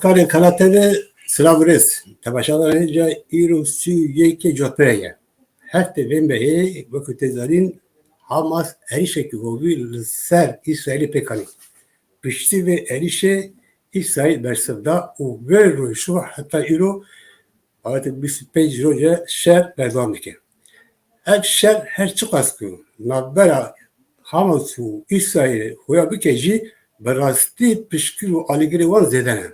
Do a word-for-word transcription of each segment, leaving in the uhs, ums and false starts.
Karê Kanal T V, silav û rêz. Temaşevanên hêja, îro sî û yekê Cotmehê ye. Heftê vê mehê, wekî tê zanîn, Hamas êrîşekî hovî li ser Îsraîlê pêk anî. Piştî vê êrîşê Îsraîl bersiv da û vê rojê heta îro, awetê bîst û pênc roj e şer berdewam dike. Ev şer her çiqas ku navbera Hamas û Îsraîlê xuya bike jî, bi rastî piştgir û alîgirê wan zêde ne.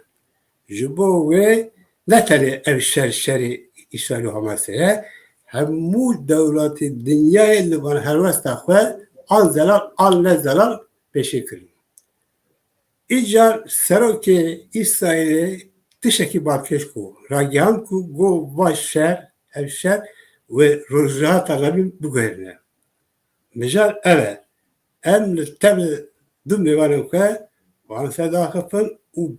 Ji bo wê ne tenê ev şer şerê Îsraîl û Hamasê ye, hemû dewletê dinyayê li van helwesta xwe an zelal an ne zelal pêşê kirin. Îcar serokê Îsraîlê tiştekî balkêş ku ragihand ku got va şer, ev şer wê Rojhilata Revî biguherîne. Mijar ev e. Em li tev du mêvanên xwe wan ser daxifin û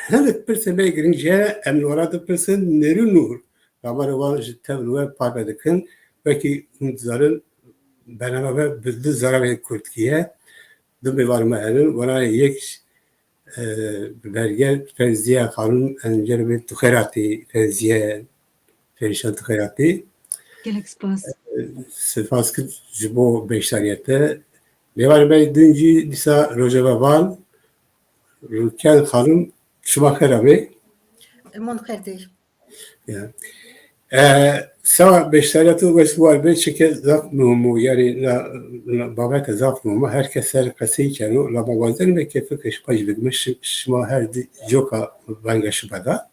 hinek pirsên me yê girîng jî hene, em li wan re dipirsin, nêrî nûr rabarê wan ji tev li we parve dikin. Wekî hûn dizanin, bername me bi du zarabên kurdkî ye. Du mêvanê me hene, wana yek, e, berger Fevziye Xanûm, em jê re bê tu xêr hatî Fevziye, Perîşan, tu xêr hatî. Gelek spas. Spas kir ji bo beşdariyê te. Mêvanê me yê din jî dîsa rojeva van, Rûken Xanûm, şima xêr amê. Mon xêr dî. Ya. E, Sewa, beşdariya tu wes war be, çike zaf muhim o, yani na, na, babete zaf muhim o. Her kes ser qesey keno, la ma wazen me kefik şima jî bigme, şi-, şima her di coka venga şi beda.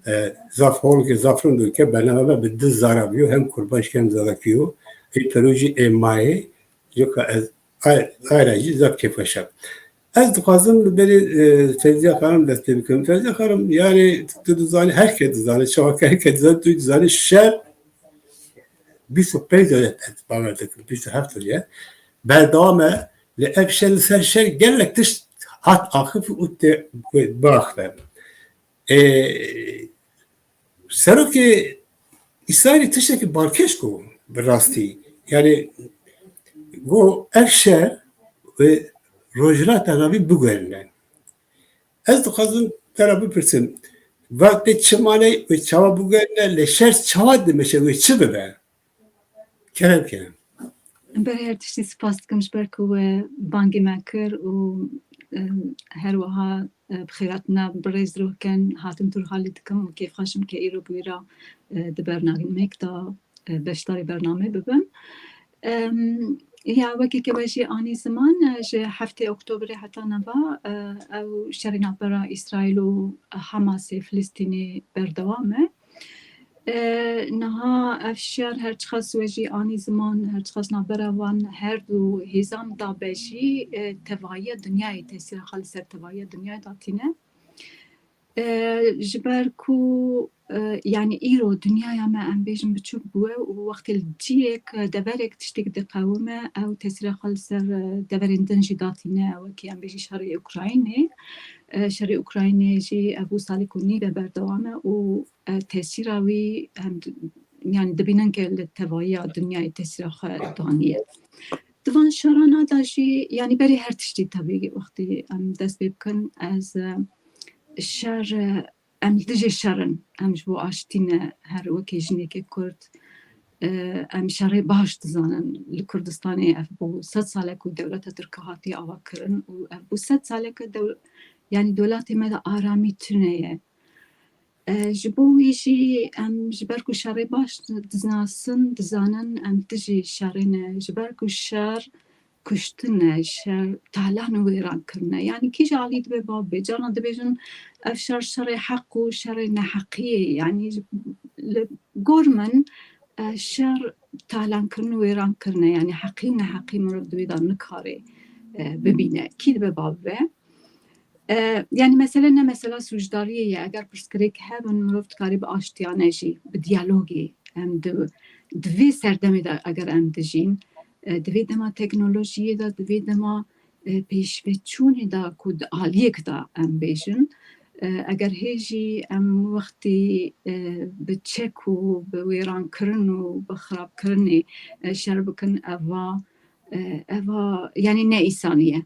E, zaf hol ke, zaf rind ke, bername me bi du zara biyo, hem kurban jî hem zazakî yo. Ê perû jî ê mayê, coka ez ay, ay ra jî zaf kêfxweş e. Ez dixwazim li berê, e, Fevziya Xanim dest pê bikim. Fevziya Xanim, yani tu dizanî, her kes dizanî, çawa ke her kes dizanî, tu dizanî şer bîst û pênc, ez bawer dikim, bîst û heft ye. Berdewam e, li ev şer, li ser şer gelek tişt hat axif û tê biaxive. E, Serokê Îsraîlê tiştekî balkêş got bi rastî. Yani got ev şer wê Rojhilata Revî biguherîne. Ez dixwazim te re bipirsim, va tê çi mane wê çawa biguherîne, lê şer çawa dimeşe, wê çi bibe? Kerem, kerem. Berê her tiştî spas dikim ji ber ku we bangê me kir û, em, her wiha, e, bi xêratina birêz Rûken hatim tu halî dikim û kêfxweş im ke îro bi wî re, e, di bernameyek de, e, beşdarê bernamê bibim. Em, ya wekî ke we jî anî ziman, e, ji heftê Oktoberê heta nava, e, ew şerê navbera Îsraîl û Hamasê Filistînê berdewam e. E, niha ev şer her çiqas we jî anî ziman, her çiqas navbera van her du hêzan dabe jî, e, tevahiya dinyayê, tesîra xwe li ser tevahiya dinyayê datîne. E, ji ber ku, e, yani îro dinyaya me em bêjin biçûk bûye û wextê li ciyek, e, deverek tiştek diqewime, ew tesîra xwe li ser, e, deverên din jî datîne, wekî em bêjî şerê Ukraynê. E, şerê Ukraynê jî ev wî salê ku nîve berdewam e û e, tesîra wî, em, yani dibînin ke li tevahiya dinyayê tesîra xwe daniye. Di van şerana de jî, yani berê her tiştî tevî wextî em dest pê bikin, ez, e, şer, e, em li dijî şer in, em ji bo aştî ne, her wekî jinekê Kurd, e, em şerê baş dizanin. Li Kurdistanê ev bû sed sal e ku dewleta Tirk hatiye ava kirin û ev bû sed sal e ku dew-, yani dewletê me de aramî tune ye. E, ji bo wî jî em ji ber ku şerê baş dinasin, dizanin em tijî şerê ne. Ji ber ku şer kuştin e, şer talan û wêran kirin e. Yani kî jî alî dibe bav be. Carna dibêjin ev şer şerê heq û şerê neheqiyê ye. Yani ji, li gor min, e, şer talan kirin û wêran kirin e. Yani heqî û neheqî mirov di wê de nikare, e, bibîne. Kî dibe bav be? E, yani mesele ne mesela sûcdariyê ye. Eger pirsgirêk hebin, mirov dikarî bi aştiyane jî, bi diyalogê. Em di, di vê serdemê de eger em dijîn, e, di vê dema teknolojiyê de, di vê dema, e, pêşveçûnê de ku di aliyek de em bêjin, e, eger hê jî em wextî, e, bi çek û bi wêrankirin û bi xirabkirinê, e, şer bikin, eva, e, eva, yani ne îsanî ye.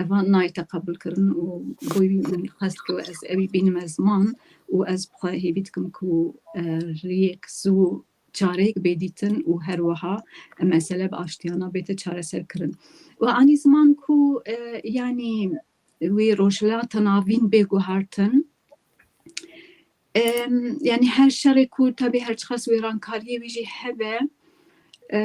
Eva nayê te qebûl kirin û bo wî min xwest ku ez ewî bînime ziman û ez bi xwe hêvî dikim ku, e, riyek zû çareyek bê dîtin û her wiha mesele bi aştiyana bête çareserkirin. We anî ziman ku, e, yanî wê Rojhilata Navîn bê guhertin. Em, yanî her şerê ku tabi her çiqas wêrankariyê wî jî hebe, e,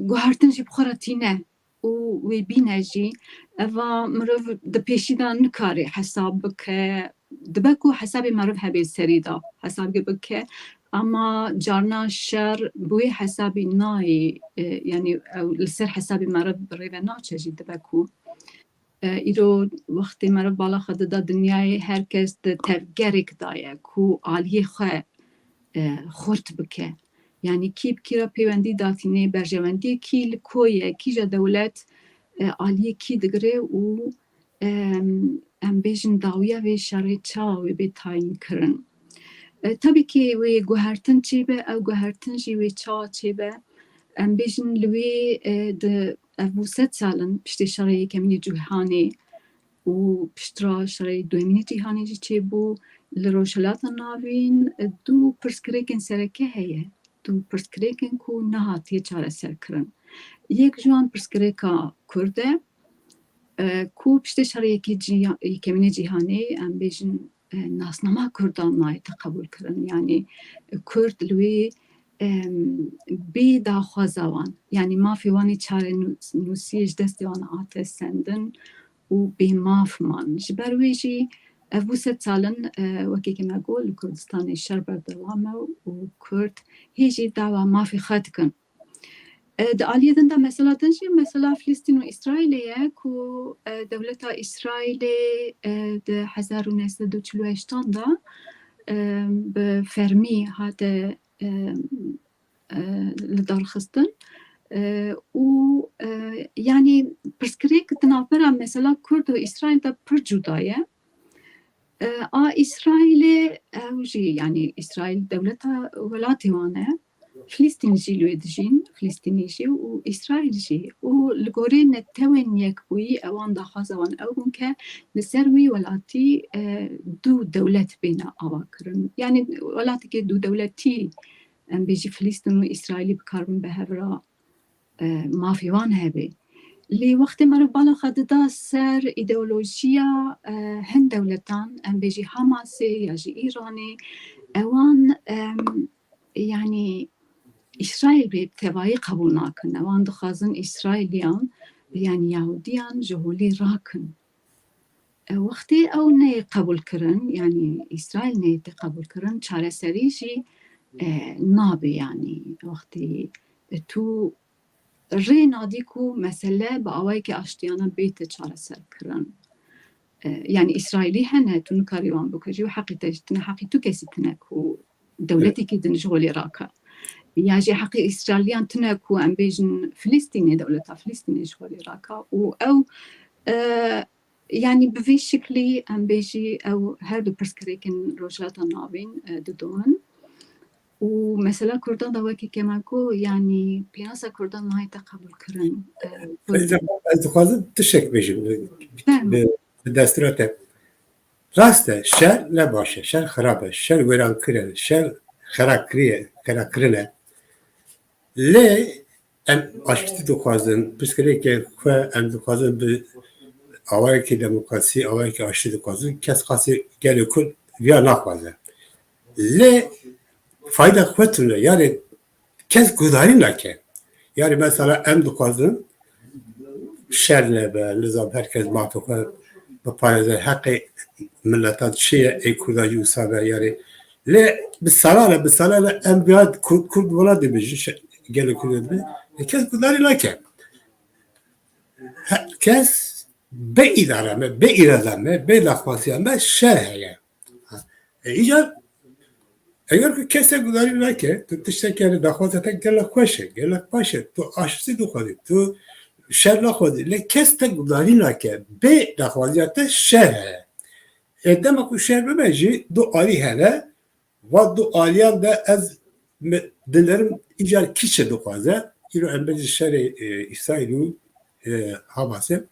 guhertin jî bi xwe re tîne û wê bîne jî. Eva mirov di pêşî de nikare hesab bike, dibe ku hesabê meriv hebe serî de hesabê bike, ama carna şer bi wê hesabê nayê, e, yanî ew li ser hesabê meriv bi rê ve naçe jî dibe ku, e, îro wextê meriv bala xwe dida dinyayê, her kes di tevgerek de ye ku aliyê xwe, e, xurt bike. Yanî kî bi kî re pêwendî datînê, berjewendiyê kî li ko ye, kîja dewlet, e, aliyê kî digire û, em, em bêjin dawiya vê şerê çawa wê bê tayîn kirin. E, tabii ki wê guhertin çêbe, ew guhertin jî wê çawa çêbe, em bêjin li wê, e, di ev bû sed sal in piştê şerê yekemînê cîhanê û piştre şerê duyemînê cîhanê jî çêbû. Li Rojhilata Navîn, e, du pirsgirêkên sereke heye. Du pirsgirêkên ku nehatiye çareserkirin. Yek ji wan pirsgirêka Kurd e, e, ku piştê şerê yekê cîha-, yekemînê cîhanê, em bêjin, e, nasnama Kurdan nayête qebûlkirin. Yanî, e, Kurd li wê, em, bê daxwaza wan, yanî mafê wan ê çarenûsiyê ji destê wan hate sendin û bê maf man. Ji ber wê jî ev bû sed sal in, e, wekî ke me got, li Kurdistanê şer berdewam e û Kurd hê jî dawa mafê xwe dikin. E, di aliyê din de mesela din jî mesela Filistîn û Îsraîlê ye ku, e, dewleta Îsraîlê, e, di hezar û neh sed û çil û heştan de, e, bi fermî hate, e, e, li dar xistin. E, û, e, yanî pirsgirêk di navbera mesela Kurd û Îsraîl de pir cuda ye. E, a Îsraîlê ew jî, yanî Îsraîl dewleta welatê wan e. Filistîn jî li wê dijîn, Filistînî jî û Îsraîl jî. Û li gorî Netewên Yekbûyî ewan daxwaza wan ew bûn ke li ser wî welatî, e, du dewlet bêne avakirin. Yanî welatekê du dewletî, em bêjî Filistîn û Îsraîlî bi kar bin bi hev re, e, mafê wan hebe. Lê wextê meriv bala xwe dida ser îdeolojiya, e, hin dewletan, em bêjî Hamasê ya jî Îranê, ewan, em, yanî Îsraîl bê tevayî qebûl nakin. Ewan dixwazin Îsraîliyan, yanî Yahudiyan ji holê rakin. E, wextê ew neyê qebûlkirin, yanî Îsraîl neyê tê qebûlkirin, çareserî jî, e, nabe. Yanî wextê, e, tu rê nadî ku mesele bi awayekî aştiyane bête çareserkirin. E, yanî Îsraîlî hene, tu nikarî wan bikujî û heqî te jî tine, heqî tu kesî tine ku dewletekî din ji holê rake. Ya jî heqê Îsraîliyan tine ku em bêjin Filistînê, dewleta Filistînê ji holê rake. Û ew, e, yanî bi vî şiklî em bêjî ew her du pirsgirêkên Rojhilata Navîn, e, didomin. Û mesela Kurdan de wekî ke me got, yanî pênasa Kurdan nayête qebûlkirin. E, Ez, ez dixwazim tiştek bêjim. Fermo. Bi, bi destûra te. Rast e, şer ne baş e, şer xirab e, şer wêrankir e, şer xerakirî ye, xerakirin e. Lê em aştî dixwazin, pirsgirêkê xwe em dixwazin bi awayekî demokrasî, awayekî aştî dixwazin, kes qasî gelê Kurd viya naxwaze. Lê fayda xwe tune, yanî kes guhdarî nake. Yanî mesela em dixwazin şer nebe, nizam her kes mafê xwe biparêze, heqê miletan çi ye, ê Kurda jî wisa be, yanî lê bi salan e, bi salan e em ya Kurd, Kurd wela dibêjin, şe-, gelê Kurd dibêjin. Lê kes guhdarî nake. He-, kes bê îdara me, bê îrada me, bê daxwaziya me şer heye. E, îcar, eger ku kesek gudarî nake, tu tiştek, yanî daxwaza te gelek xweş e, gelek baş e, tu aştî dixwazî, tu şer naxwazî, lê kes te gudarî nake, bê daxwaziya te şer heye. E, dema ku şer bibe jî du alî hene, va du aliyan de ez mi-, dinerim îcar kî çi dixwaze, îro em bêjin şerê, e, Îsraîl û, e, Hamasê.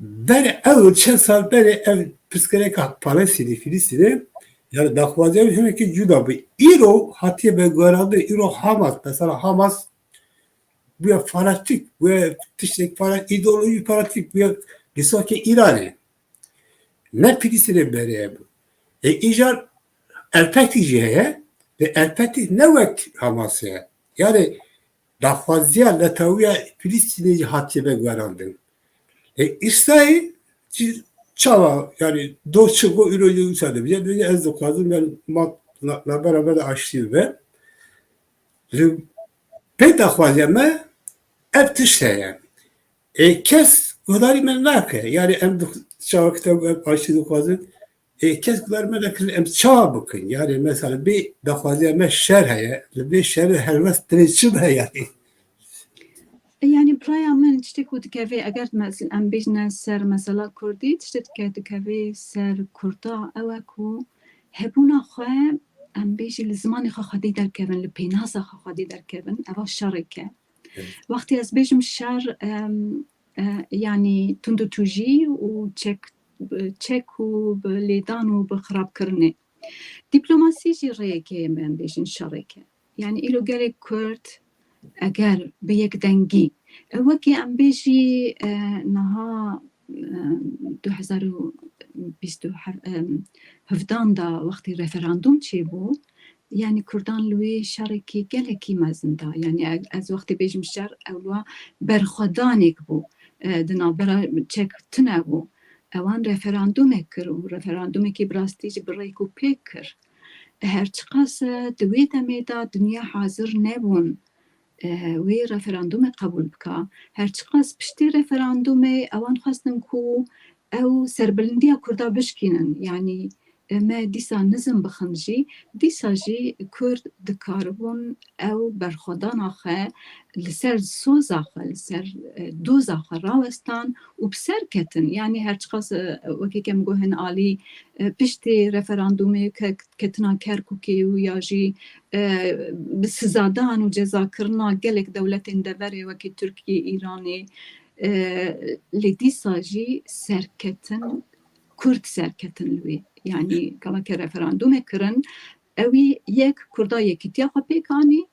Berê ew çend sal berê ev pirsgirêka Palestînê, Filistînê, yani daxwaziya wî hinekî cuda bû. Îro hatiye veguherandin, îro Hamas, mesela Hamas bûye fanatîk, bûye tiştek fanatîk, îdeolojî fanatîk, bûye lîsokê Îranê. Ne Filistînê berê bû. E, îcar El Fetî jî heye, e, El Fetî ne wek Hamasê ye. Yani daxwaziya netewî ya Filistînê jî hatiye veguherandin. E, Îsraîl jî çawa, yani doh çi got, îro jî wisa dibêje, dibêje ez dixwazim, yani ma, na, navbera me de aştî bibe. Li pê daxwaziya me ev tişt heye. E, kes guhdarî me nake. Yani em dix-, çawa kiteb, em aştî dixwazin. E, kes guhdarî me nake, em çawa bikin? Yani mesela bê daxwaziya me şer heye. Li bê şerê helwest tenê çi be yani? E, yani bi raya min tiştê ku dikeve, eger mes-, em bêjine ser mesela Kurdî, tiştê dike dikeve ser Kurda, ew e ku hebûna xwe, em bêjî li zimanê xwe xwedî derkevin, li pênasa xwe xwedî derkevin, eva şerêk e. Evet. Wextê ez bêjim şer, em, e, yanî tundûtûjî û çek, çek û bi lêdan û bi xirabkirinê. Dîplomasî jî rêyekê ye, em bêjin şerêk e. Yanî îro gelek Kurd eger bi yekdengî, e, wekî em bêjî, e, niha, e, du hezar û bîst û hevdan de wextî referandûm çêbû, yanî Kurdan li wê şerekî gelekî mezin da. Yanî e-, ez wextê bêjim şer, ewla berxwedanek bû, e, di navbera çek tune bû. Ewan referandûmek kir û referandûmekî bi rastî jî bi rêk û pêk kir. Her çiqas, e, di wê demê de dinya hazir nebûn, e, wê referandûmê qebûl bika. Her çiqas piştî referandûmê ewan xwestin ku ew serbilindiya Kurda bişkînin. Yanî, e, me dîsa nizm bixin jî, dîsa jî Kurd dikaribûn ew berxwedana xwe li ser soza xwe, li ser, e, doza xwe rawestan û bi ser ketin. Yanî her çiqas, e, wekî ke min got hin alî, e, piştî referandûmê ke-, ketina Kerkûkê û ya jî, e, bi sizadan û cezakirina gelek dewletên deverê wekî Tirkiyê, Îranê, e, lê dîsa jî serketin, Kurd serketin li wê. Yanî gava ke referandûmê kirin, ewî yek Kurda yekîtiya xwe pêk anî,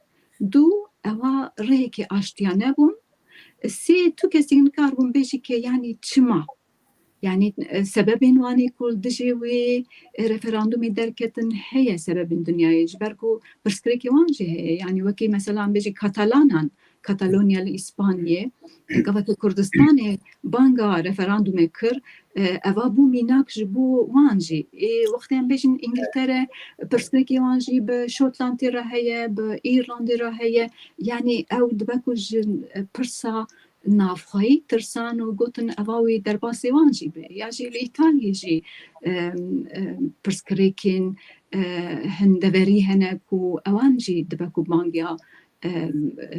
du ewa rêyekê aştiyane bûn, sê tu kesî nikarbûn bêjî ke yanî çima? Yanî, e, sebebên wan ê ku li dijê wê, e, referandûmê derketin heye sebebên dinyayê, ji ber ku pirsgirêkê wan jî heye. Yanî wekî mesela em bêjî Katalanan, Katalonya li Îspanyê, e, gava ke Kurdistanê banga referandûmê kir, e, eva bû mînak ji bo wan jî. Ê, wextê em bêjin Îngiltere, pirsgirêkê wan jî bi Şotlandê re heye, bi Îrlandê re heye. Yanî ew dibe ku ji, e, pirsa navxweyî tirsan û gotin eva wê derbasê wan jî be. Ya jî li Îtalyê jî, em, em, pirsgirêkên, e, hin deverî hene ku ewan jî dibe ku bangiya, em, e,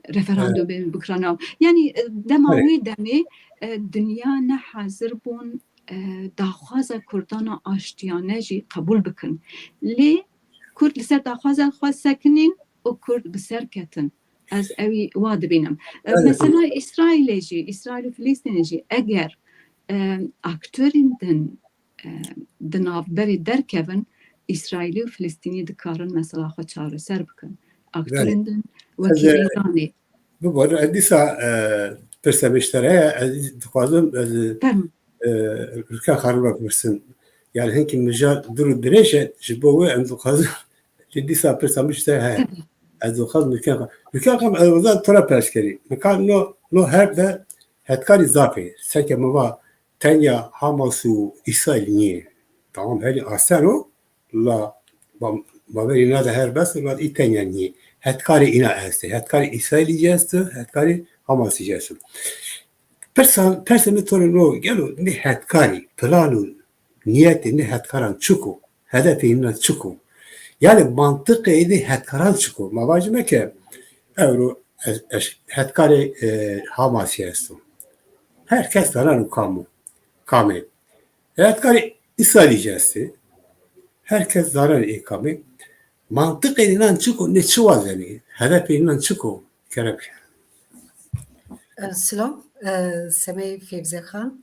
referandûmê bikirana. Yanî, e, dema wê demê, e, dinya ne hazir bûn, e, daxwaza Kurdana aştiyane jî qebûl bikin. Lê Kurd li ser daxwaza xwe sekinîn û Kurd bi ser ketin. Ez ewî wa dibînim. E, mesela Îsraîlê jî, Îsraîl û Filistînê jî eger, e, aktorên din, e, di navberê derkevin, Îsraîlî û Filistînî dikarin mesela xwe çareser bikin. Aktorên din wekî Îranê. Bibore, ez dîsa, e, pirsa min ji te re heye, ez dixwazim, ez, e, Rûkan Xanima bipirsim. Yani hinkî mijal dûr û dirêj e, ji bo wê em dixwazin, lê dîsa pirsa min ji te heye. Ez dixwazim Rûkan Xan-, Rûkan Xan, ez weza tu re pers kerî. Nika no, no her de hetkarî zaf ê. Seke min va tenya Hamas û Îsraîl nîyê. Tamam, herî asen o, la ba-, baverî nade her bes, la î tenya nîyê. Hetkarê îna este. Hetkarê Îsraîlî jî este, hetkarê Hamasî jî este. Pirsa, persê min to re no, gelo nê hetkarî, plan û niyetê nê hetkaran çik o? Hedefê înan çik o? Yani mantiqê nê hetkaran çik o? Ma vajime ke ewro ez, ez hetkarê, e, Hamasî esto. Her kes zanan û kam o. Kam ê. Hetkarê Îsraîlî jî estê. Her kes zanan ê kam ê. Mantiqê înan çik o? Nê çi wazenê? Hedefê înan çik o? Kerem ke. E, silav, e, Semey Fevzexan.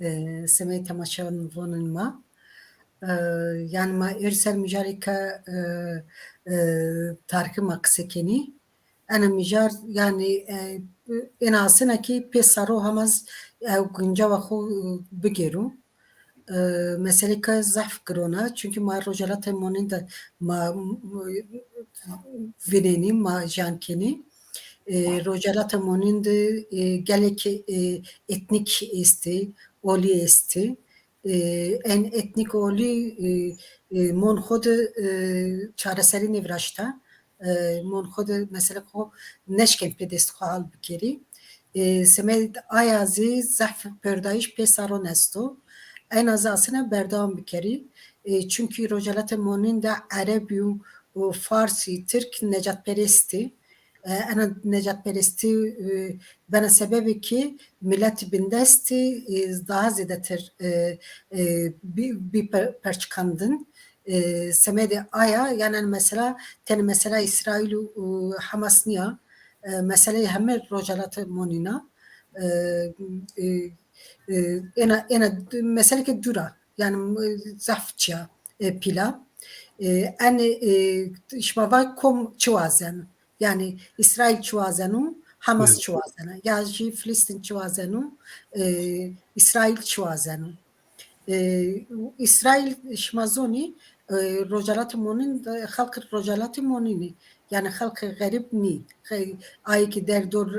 E, semê temaşevanên ma. E, yani ma êr ser mijarê ke, e, e, tarixê ma qise kenî. Ena mijar, yani, e, êna asine ki pê saro hema z-, ew guncawa xwe, e, bigêro. E, meselê ke zehf giron e, çünkü ma Rojhelatê Monîn de ma, m-, m-, vinênî, ma jiyan kenî. E, Rojhelatê Monîn de, e, gelek, e, etnik estê, olî estê. E, en etnik olî, e, e, mon xwe de, e, çareserî nêviraşta. E, mon xwe de mesele xwe neşken pê dest xwe hal bikerî. E, semed aya zî zehf perdayîş pê saron esto. Ena zî asine berdewam bikerî. E, çünkü Rojhelatê Monîn de Erebî û, û Farsî, Tirk necatperestî. E, ena necatperestî, e, bena sebebê ki millet bindestî, e, daha zêdetir, e, e, bi, bi per-, perçikandin. E, semedê aya, yani mesela, tenê mesela İsrail û, û Hamas niya, e, meseleyê hemê Rojhelatê Monîna, e, e, e, êna, êna meseleke dûra, yani, e, zehf çiya, e, pîla. E, en, e, şima va kom çi wazen? Yani, İsrail çi wazeno, Hamas Evet. çi wazeno, ya jî Filistin çi wazeno, e, İsrail çi wazeno. E, İsrail, şima zonî, e, Rojhelatê Monîn, e, xelk Rojhelatê Monînî, yani xelk xerîb nî. Xe-, ayê ki derdor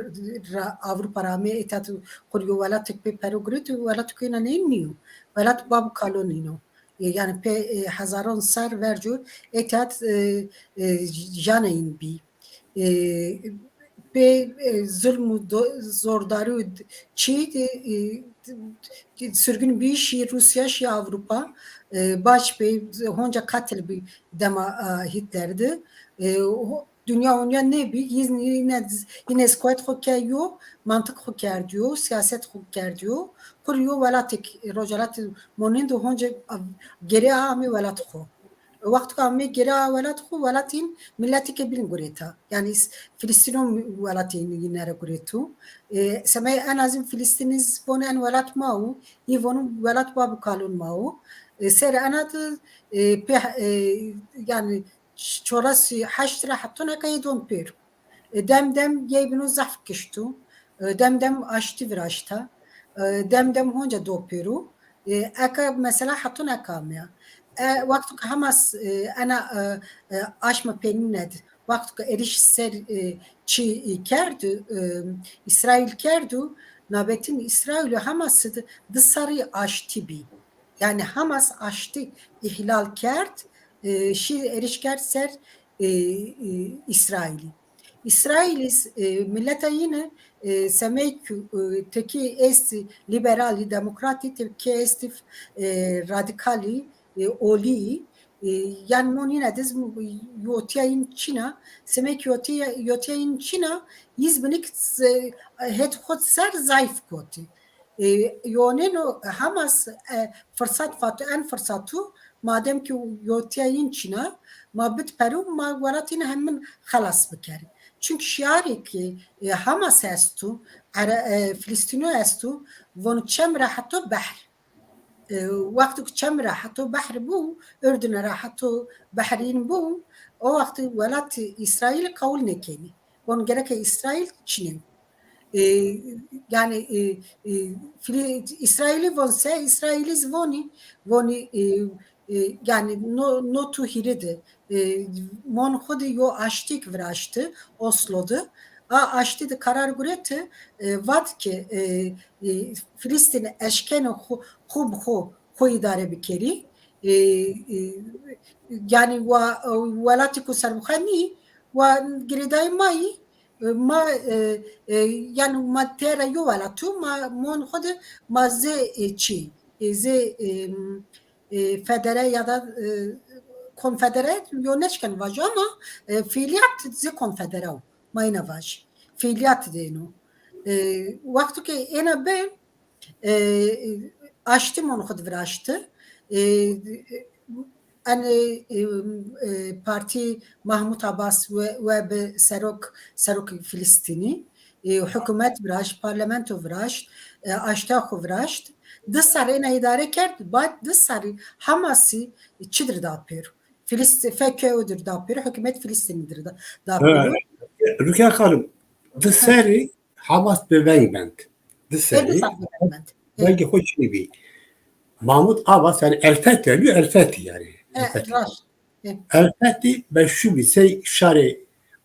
ra Avrupa ra amê, êtad xuryo welatek pê pero girêt, welatek êna neyîn nîyo. Welat bab û kalo nîno. E, yani pê, e, hezaron ser verco êtad, e, e, janeyîn bî. E, pê, e, zulm û do-, zordarî û d-, çî, e, e, sürgün bî şî Rûsya, şî Avrupa, e, baş pê honca katil bî dema, e, Hitler de. E, ho-, dünya onya nebî, yine, yine, yine squat xo ke yo, mantık xo kerdiyo, siyaset xo kerdiyo, xo yo welatek, Rojhelatê Monîn de honca, e, geri amê welat xo. Wexto ke amê gere a welat xo, welatîn miletî ke bîn gurêta. Yani s-, Filistîno welatîn yî nere gurêto. E, semey en azîn Filistînî zî bon en welat ma û, yî vonu welat bab û kalon ma û. E, ser ena de, e, pê, e, yani ç-, çorasî heşt ra hetoneka yê don pêro. E, dem dem yê bîno zehf kişto. E, dem dem aştî viraşta. E, dem dem honca do pêro. E, eka mesela heton eka me ya. E, wexto ke Hamas, e, ena, e, e, aşma pênîne de, wexto ke êrîş ser, e, çi, e, kerdo, e, İsrail kerdo, nabetin İsrail û Hamas de di serî aştî bî. Yani Hamas aştî îhlal kerd, e, şî êrîş kerd ser, e, e, İsrailî. İsrailî, e, mileta yîne, e, semey ku, e, tekî est liberalî, demokratî, tekî est, e, radîkalî, e, olî, e, yan mon yîne diz yotiya yîn çîna, semey ku yotiya, yotiya yîn çîna, yîz binik z-, het xo ser zayıf kotî. E, yoneno Hamas, e, fırsat fatu, en fırsatu, madem ki yotiya yîn çîna, ma bit peru, ma welatîn hemin xelas bikerin. Çünkü şiarê ki, e, Hamas estu, Ere-, e, Filistîno estu, von çem re heto behr. E, wexto ki çem re heto behr bû, Ürdün re heto behrîn bû, o wextî welat İsrail qewul nekenî. Von gereke İsrail çînê. E, yani, e, e, Fili-, İsrailî von se, İsrailî zî vonî, vonî, e, e, yani no, no tu hîrê de, e, mon xwe de yo aştîk viraşti, Oslo de. A aştî de karar gurete, e, vat ki, e, e, Filistîn eşkene xwe, xwe bi xwe, xwe îdare bikerî. E, e, yani wa, welatî ku serbixwe nî, wa girêdayî mayî, e, ma, e, e, yani ma têra yo welatu, ma mon xwe de ma zê, e, çi, e, zê, e, e, federe ya da, e, konfedere yo neşken vajo ama, e, fiiliyat zê konfedere o. Ma yine vaj. Fiiliyat dêno. E, wexto ke êna be, e, aştî mon xwe viraşti. E, en, e, e, partî Mahmut Abbas we, we bi serok, serok Filistînî. E, hikûmet viraşt, parlamento viraşt, e, aştiya xwe viraşt. Du serê ne îdare kerd, bad du serî Hamasî çi dir da pêro? Filist-, F K O dir da pêro, hikûmet Filistînî dir da, da pêro. Rukiye Xanim, du serî Hamas bi veng bend. Du serî. Vengê xwe çinî bî. Mahmut Abbas, yani El Fethi, El Fethi yani. El Fethi. El Fethi meşhûr bî, sey şarê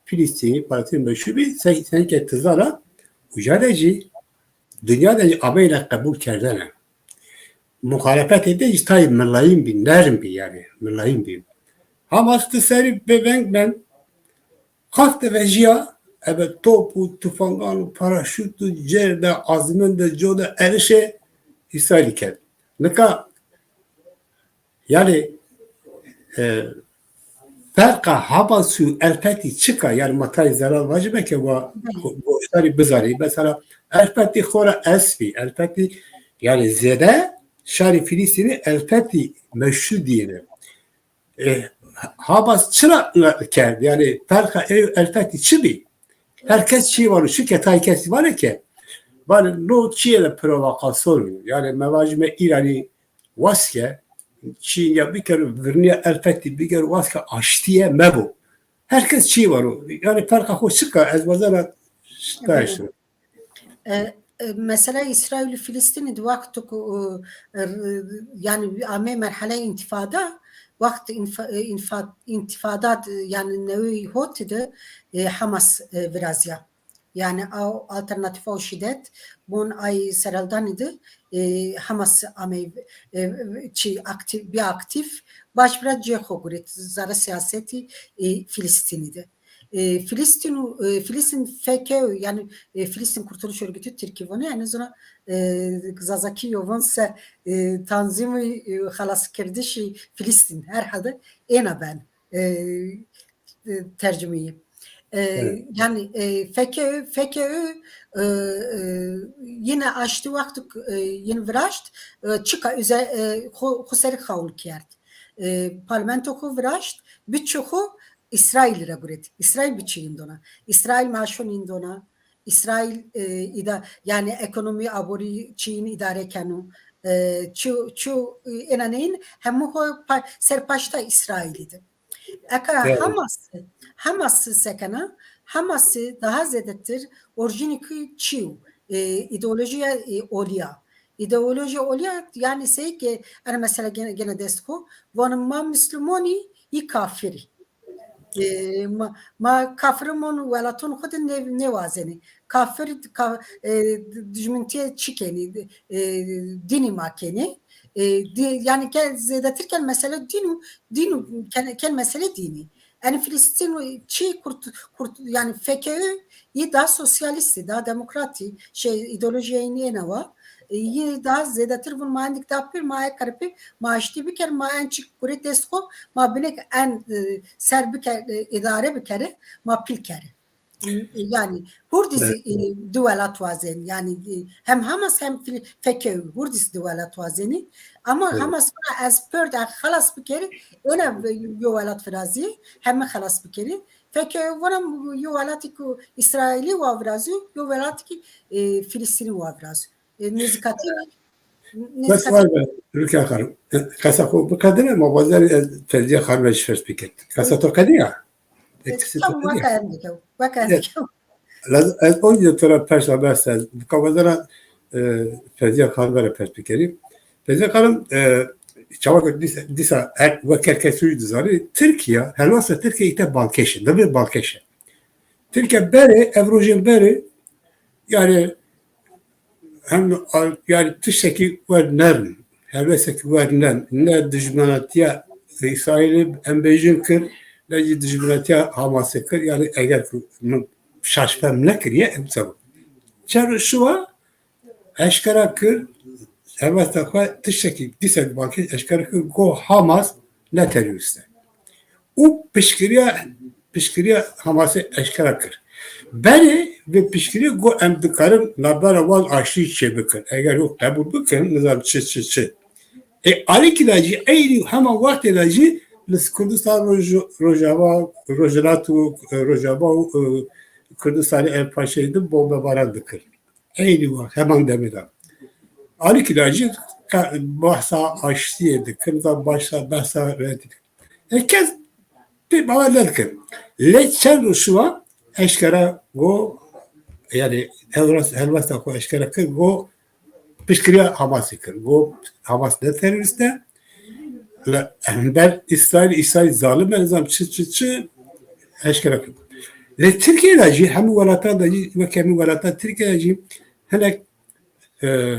Filistînî, Palestîn meşhûr bî, sey, sey ke tizana, û jare jî, dinya de jî ameyne qebûl kerdene. Muxalefetê de jî tayê milayîn bî, nerm bî yani, milayîn bî. Hamas tu serî bi veng ben, xaste ve jiya, ebe top û tufangan û paraşût û cêr de, azmin de, co de erişê Îsraîlî kerd. Nika, yani, e, ferqa Hamas û El Fethi çika? Yani, ma tayê zelal vajime ke wa goştarî bizarî. Mesela, El Fethi xora esbî, El Fethi, yani, zêde şarî Filistînî El Fethi meşhûr diyene. E, Hamas çira kerd? Yani, ferqa ê El Fethi çi bî? Her kes çi vano, şu ke tay kesî vane ke, vane no çiyê de provokasyon. Yani, me vajime Îranî waske, Çîn ya biker, virniya El Fethi biker, waske aştiye mebo. Her kes çi vano. Yani, ferqa xo çika, ez wazana ştaşim. E, e, mesela Îsraîl û Filistînê di wextu ku, e, r-, yani amê merheleya întîfada, wext înfa-, e, înfa-, întîfada di, yani newê hotî de, e, Hamas, e, viraziya. Yani ew alternatîfa û şîdet bon ay serhildanê de, e, Hamas amê, e, çi aktîf, bi aktîf, baş vira cihê xwe gurêt, zara siyasetî, e, Filistînî de. E, Filistîn û, e, Filistîn F K O, yani, e, Filistîn Kurtuluş Örgütü Tirkî vone, yani zira, e, Zazakî yo von se, e, Tanzîmî, e, Xelaskerdişî Filistîn, herhalde êna ben, e, e, tercumeyî. E, yani, e, F K O, F K O, e, e, yine aştî wextu, e, yine viraşt, e, çika üze-, e, xu-, xu serî xawl kerd. E, parlamento xu viraşt, biçû xu Îsraîlî re guret. Îsraîl biçî îndona. Îsraîl maaşon îndona. Îsraîl, e, îda-, yani ekonomî, aborî çîn îdare keno. E, çu, çu, e, êna neyin, hemû xo pa-, ser paşta Îsraîlî de. Eka Hamas, Hamas sekena, Hamas daha zêdetir orjînî ki çi yo? E, îdeolojiya, e, oliya. Îdeolojiya oliya, yani sey ke, ene mesela gene, gene dest xo, vonim ma Müslümonî, yî kafirî. E, ma, ma kafirimon welaton xwe de nê-, nêwazenê. Kafir, ka-, e, dijmintiye çi kenî? E, dînî ma kenî. E, di-, yani ke zêdetir ken mesele dîn û, dîn û ken, ken mesele dînî. Yani Filistîn û çi kurt, kurt, yani F K O yî daha sosyalîstî, daha demokratî, şey, îdeolojiyayî nêne wa. E, yî daha zêdetir vun ma endik da pir, ma ek karipî, ma aştî biker, ma en çi kurê dest xo, ma binek en, e, ser biker, e, îdare bikere, ma pîl kere. E, yani, hurdî zî, e, du welat wazenî. Yani, e, hem Hamas hem Fil-, F K O, hurdî zî du welat wazenî. Ama Hamas vana ez perd, ez xelas bikerî, êna yo welat virazî, hem min xelas bikerî. F K O vana yo welatî ku Îsraîlî wa virazî, yo welatî ki, e, Filistînî wa virazî. E, nêzîkatî, Bes nêzîkatî. Var be, Rukya Xanim. Qesa xo biqedine, ma bazen ez Fevziya Xanim ji fers biket. Qesa to qediya? E, Qesa to tamam, qediya? Weke em dike, weke em dike. Laz-, ez o yüzden tora persa bes ez. Bika wazara, e, Fevziya Xanim vere pers bikerî. Fevziya Xanim, e, çawa ku dîsa, dîsa her, wek her kes wî dizanî, Tirkiye, helwesta Tirkiye îte balkêş e, devê balkêş e. Tirkiye berê, ev rojên berê, yani, hem, yani, tiştekî wer nerm, helwestekî wer nerm, ne dijminatiya Îsraîlê em bêjin kir, ne jî dijminatiya Hamasê kir, yani, eger ku min şaş fehm nekiriye, em sebû. Çer şiwa, eşkera kir, helwesta xwe tiştekî dîsa balkêş eşkera kir, got Hamas ne terorîst e. Û piştgiriya, piştgiriya Hamasê eşkera kir. Berê vê piştgiriyê got em dikarin navbera wan aştî çêbikin. Eger ew qebûl bikin, nizam çi, çi, çi. Ê alîkî de jî, eynî hema wextê de jî li Kurdistan Roj-, Rojava, Rojhilat û, e, Rojava û, e, Kurdistanê ev paşê din bombebaran dikir. Eynî wext, heman demê de. Alîkî de jî ka-, bahsa aştiyê dikir, da bahsa, bahsa rêdî dikir. E, kes pê bawer nedikir. Lê çend roj şiva eşkere go, yani helwest-, helwesta xwe eşkere kir, go piştgiriya Hamasê kir. Go Hamas ne terorîst e, li hember Îsraîl, Îsraîl zalim e, nizam çi, çi, çi eşkere kir. Lê Tirkiye de jî, hemû welatan de jî, wek hemû welatan Tirkiye de jî hinek, e,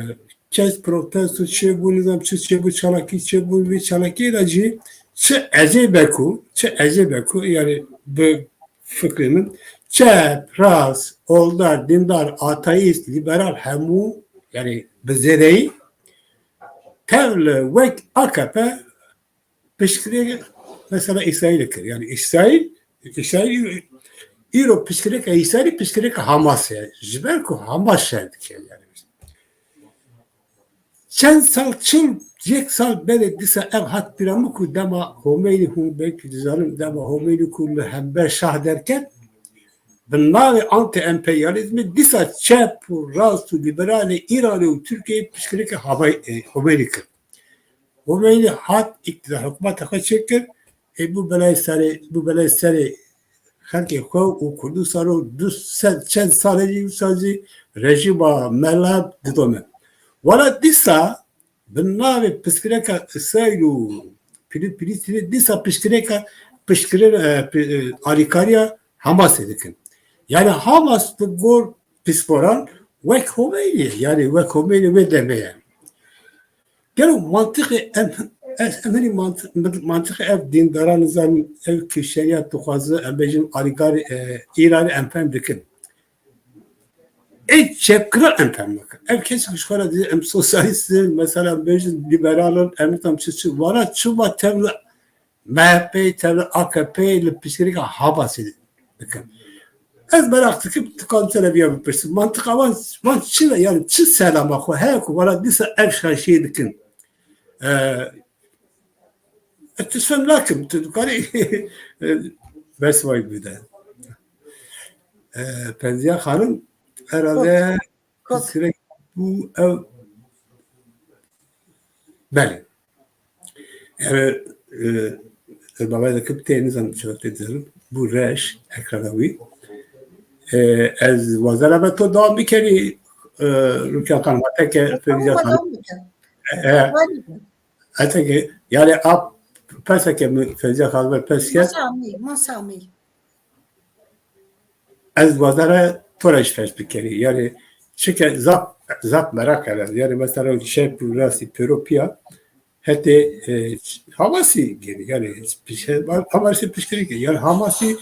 kes protesto çêbû, nizam çi çêbû, çalakî çêbû, vê çalakiyê de jî çi ezê be ku, çi ezê be ku, yani bi fikrê min, çep, rast, oldar, dîndar, ateîst, lîberal, hemû, yani bi zêdeyî, tev li wek A K P piştgirê mesela Îsraîlê kir. Yani Îsraîl, Îsraîl îro piştgirêka Îsraîlê piştgirêka Hamas e. Ji ber ku Hamas şer dike yani. Çend sal, çil, yek sal belê dîsa ev hat bîra min ku dema Homeynî, hûn belkî dizanin, dema Homeynî ku li hember şah derket, bi navê anti-emperyalîzmê dîsa çep û rast û lîberalê Îranê û Tirkiyeyê piştgirêka Hamay-, e, Homeynî kir. Homeynî hat îktidar, hikûmeta xwe çêkir, ê bû belayê serê, bû belayê serê xelkê xwe û Kurdistano du sed çend salê jî wisa jî rejîma mela didome. Wala dîsa bi navê piskireka Îsraîl û Fîlî-, Fîlîstînê dîsa piştgirêka, piştgirê, e, pi-, e, alîkariya Hamasê dikin. Yani Hamas di gor pisporan wek Homeynî ye. Yani wek Homeynî wê demê ye. Gelo mantiqê em, em, em herî mantiq-, mantiqê ev dîndaran nizanin, ev kişeriya dixwaze, em bêjin alîgarê, e, Îranê em fem dikin. Ê çepgiran em fem nakin. Ev kesê ku ji xwe re dizê em sosyalîst in, mesela em bêjin lîberal in, em nizanim çi çi. Wala çima tev li M H P, tev li A K P, li piştgirêka Hamasê dikin. Ez meraq dikim, tu kan te re viya bipirsim. Mantiqa wan, wan çi ne? Yani çi selama xwe heye ku wala dîsa ev şaşiyê dikin? Ee, ez tu fem nakim, tu dikarî bes vay bide. Ee, Fevziya Xanim, herhalde Kot. Pirsgirêk bû ev. Belê. Ev, e, ez bawer dikim tê, nizam çira tê dizerim. Bû reş, ekrana wî. E, ez wazara me to dewam bikerî, e, Rûkya Xanim, teke Fevziya Xanim. Dewam bikin. E, e, Harika. Eteke, yani a perseke min Fevziya Xanim pers kir. Masa Amî, Masa Amî. Ez wazara to re ji fers bikerî. Yani çike zaf, zaf meraq kere. Yani mesela şer û rastî pêro piya hetê, e, Hamasî geri. Yani pişe-, Hamasî piştgirî kir. Yani Hamasî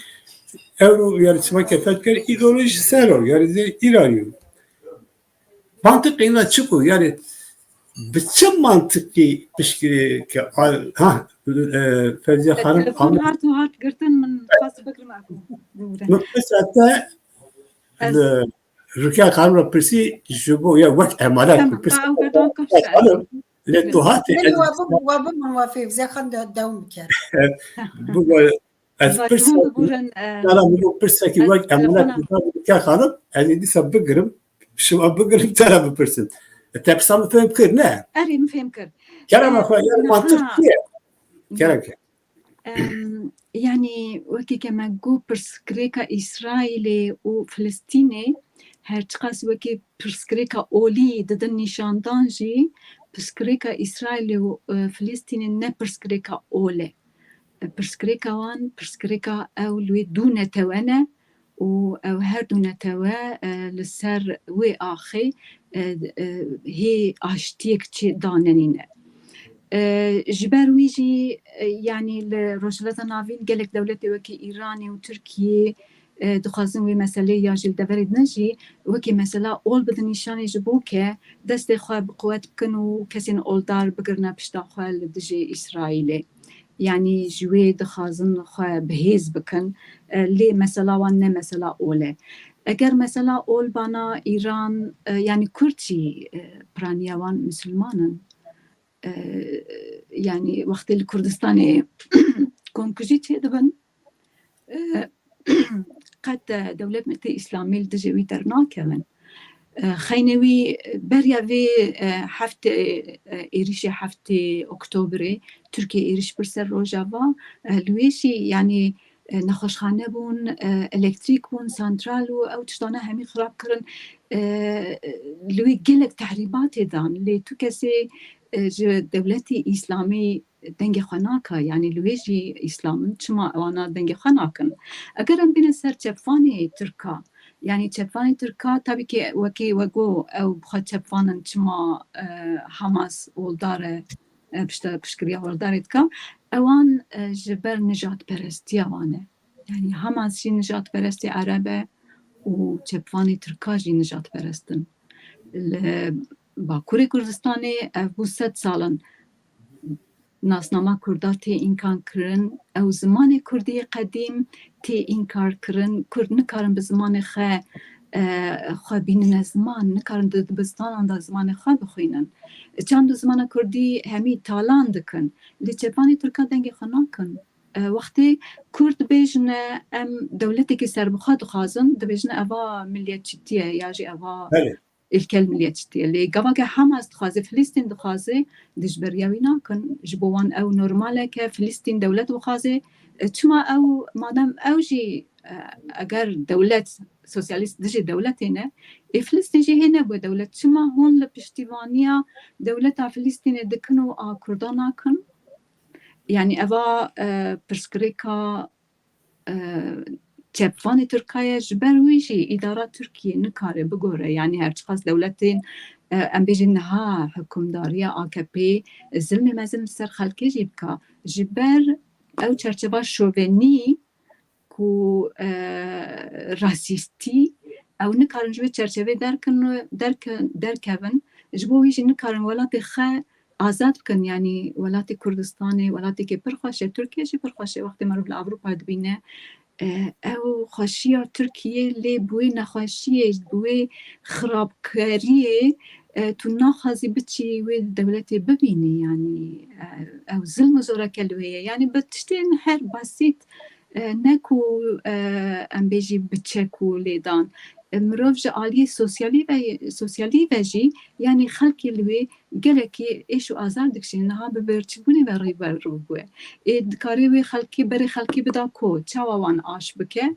ewro yani çima ke fes kir, îdeolojî ser o. Yani zê Îranî. Mantiqê îna çi bû? Yani bi çi mantiqî piştgirêke al-, ha, e, Fevziya Xanim Telefon hat û hat girtin, min xwest bikirim ev. Min pirsî te li Rûkya Xanim re pirsî ji bo ya wek emanet. Tamam, pirsî ew berdan kafşe. Lê tu hatî Belê ez wa bim, wa bim, wa Fevziya Xan de-, dewam biker. Bu, bu, ez Zaten pirsek, hûn biburin, e, Sara min got pirsekî ez wek emanet telefona bida Rûkya Xanim, ez ê dîsa bigirim, şima bigirim, te re bipirsim. E, te pirsa min fêm kir, ne? Erê, min fêm kir. Kerema xwe, yani mantiq çi ye? Kerem ke. Em, yani, wekî ke me got, pirsgirêka Îsraîlê û Filistînê, her çiqas wekî pirsgirêka olî didin nîşandan jî, pirsgirêka Îsraîlê û, e, Filistînê ne pirsgirêka ol e. Pirsgirêka wan, pirsgirêka ew li wê du netewe ne û ew her du netewe, e, li ser wê axê, e, e, hê aştiyek çê danenîne. E, ji ber wî jî, e, yanî li Rojhilata Navîn gelek dewletê wekî Îranê û Tirkiyê, e, dixwazin wê meseleyê ya jî li deverê din jî wekî mesela ol bidin nîşanê ji bo ke destê xwe bi quwet bikin û kesên oldar bigirine pişta xwe li dijî Îsraîlê. Yanî ji wê dixwazin xwe bi hêz bikin. E, lê mesela wan ne mesela ol e. Eger mesela ol bana Îran, e, yanî Kurd jî, e, piraniya wan misilman in. E, yanî wextê li Kurdistanê komkujî çêdibin, e, qet, e, dewletê Îslamî li dijî wî dernakevin. E, xeynê wî beriya vê, e, heftê, e, êrişê heftê Oktobrê, Tirkiye êriş bir ser Rojava, e, li wê jî, yanî, e, nexweşxane bûn, e, elektrîk bûn, santral û ew tiştane hemî xirab kirin. E, li wê gelek tehrîbatê dan, lê tu kesê, e, ji dewletê Îslamî dengê xwe naka, yanî li wê jî Îslam in, çima ewana dengê xwe nakin? Eger em bîne ser çepvanê Tirka, yanî çepvanê Tirka, tabî ki wekî we got, ew bi xwe çepvan in, çima, e, Hamas oldar e, e, pişta-, piştgiriya oldarê dika, ewan, e, ji ber nijadperestiya wan e. Yanî Hamas jî nijadperestê Ereb e û çepvanê Tirka jî nijadperest in. Li Bakurê Kurdistanê ev bû sed sal in nasnama Kurda tê înkan kirin. Ew zimanê Kurdî yê qedîm tê înkar kirin. Kurd nikarin bi zimanê xwe, e, xwe bînine ziman, nikarin di dibistanan de zimanê xwe bixwînin. Çand û zimana Kurdî hemî talan dikin. Lê çepanê Tirka dengê xwe nakin. E, wextê Kurd dibêjine, em dewletekî serbixwe dixwazin, dibêjine eva miliyetçîtî ye ya jî eva Belê. ilkel miliyetçîtî ye. Lê gava ke Hamas dixwaze, Filistîn dixwaze, dijberiya wî nakin. Ji bo wan ew normalek e, Filistîn dewlet bixwaze. E, çima ew, madem ew jî, e, eger dewlet sosyalîst dijî dewletê ne, ê Filistîn jî hê nebûye dewlet. Çima hûn li piştîvaniya dewleta Filistînê dikin û a Kurda nakin? Yanî eva, e, pirsgirêka, e, çepvanê Tirka ye, ji ber wî jî îdara Tirkiyê nikare bigore. Yanî her çiqas dewletên, e, em bêjin niha hikûmdariya A K P zilmê mezin li ser xelkê jî bika. Ji ber ew çerçeva şovenî ku, e, rasîstî, ew nikarin ji wê çerçevê derkin, derke-, derkevin. Ji bo wî jî nikarin welatê xwe azad bikin, yanî welatê Kurdistanê, welatekê pir xweş e, Tirkiye jî pir xweş e. Wextê meriv li Ewropa dibîne, e, ew xweşiya Tirkiye lê bi wê nexweşiyê, bi wê xirabkariyê, e, tu naxwazî biçî wê dewletê bibînî, yanî, e, ew zilm û zoreke li wê ye. Yanî bi tiştên her basît, e, ne ku, e, em bêjî bi çek û lêdan. E, mirov ji aliyê sosyalî ve, sosyalî ve jî, yanî xelkê li wê gelekî êş û azar dikişîne. Niha bi birçîbûnê ve rîber rû bûye. Ê dikarê wê xelkê, berê xelkê bida ku çawa wan aş bike?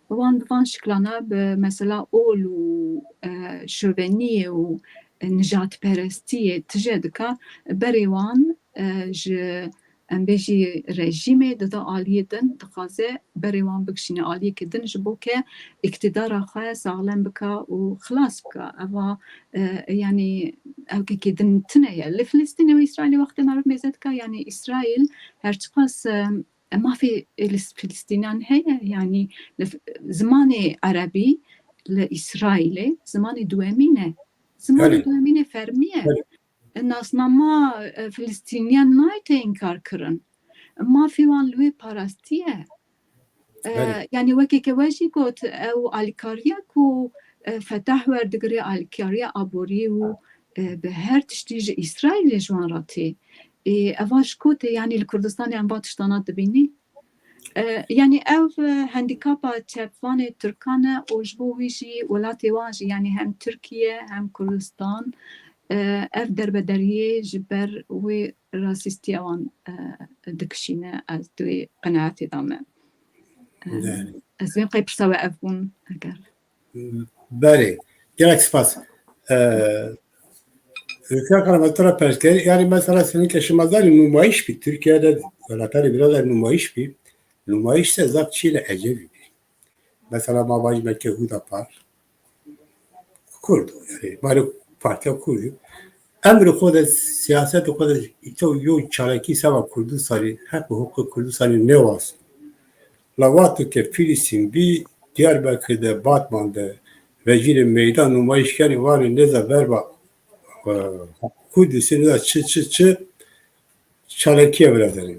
Wan bi van şiklana, bi mesela ol û, e, şoveniyê û, e, nijadperestiyê tije dika, berê wan, e, ji, em bêjî, rejîmê dida aliyê din, dixwaze berê wan bikişîne aliyekê din, ji bo ke îktidara xwe saxlem bika û xilas bika. Eva, e, yanî ewkekê din tune ye. Li Filistînê û Îsraîlê wextê meriv mêze dika, yanî Îsraîl her çiqas, e, mafê li Filistînan heye, yanî li f-, zimanê erebî li Îsraîlê zimanê duwemîn e. Zimanê Belê. duwemînê fermî ye. Belê. Nasnama, e, Filistîniyan nayê tê înkar kirin. Mafê wan li wê parastî ye. E, Belê. Yanî wekî ke we jî got, ew alîkariya ku, e, Fetah werdigire, alîkariya aborî û, e, bi her tiştî ji Îsraîlê ji wan re tê. Ê, eva ji ku tê, yanî li Kurdistanê em va tiştana dibînî? E, yanî ev, e, handîkapa çepvanê Tirkan e û ji bo wî jî welatê wan jî, yanî hem Tirkiye hem Kurdistan, e, ev derbederiyê ji ber wê rasîstiya wan, e, dikişîne. Ez di wê qenaetê de me. E, Belê. Ez wê qey pirsa we ev bûn, eger. Belê. Gelek spas. Ee, Rüfya Karam, ez te re pers kir. Yani mesela senin keşimazdan numayîş bî. Türkiye'de welatlarê birader numayîş bî. Numayîş se zaf çîle ecebî bî. Mesela ma vajîme ke Hudapar Kurd, yani mali partiya Kurd. Emrê xwe de, siyasetê xwe de îto yo çalakî seba Kurdistanê, heq û huquqê Kurdistanê newaz. La wexto ke Filistîn bî, Diyarbekir de, Batman de, vecîrê meydan nûmayîş kenê, vanê nêza verba, e, Kurdisê nêza çi, çi, çi, çalakiye virazenê.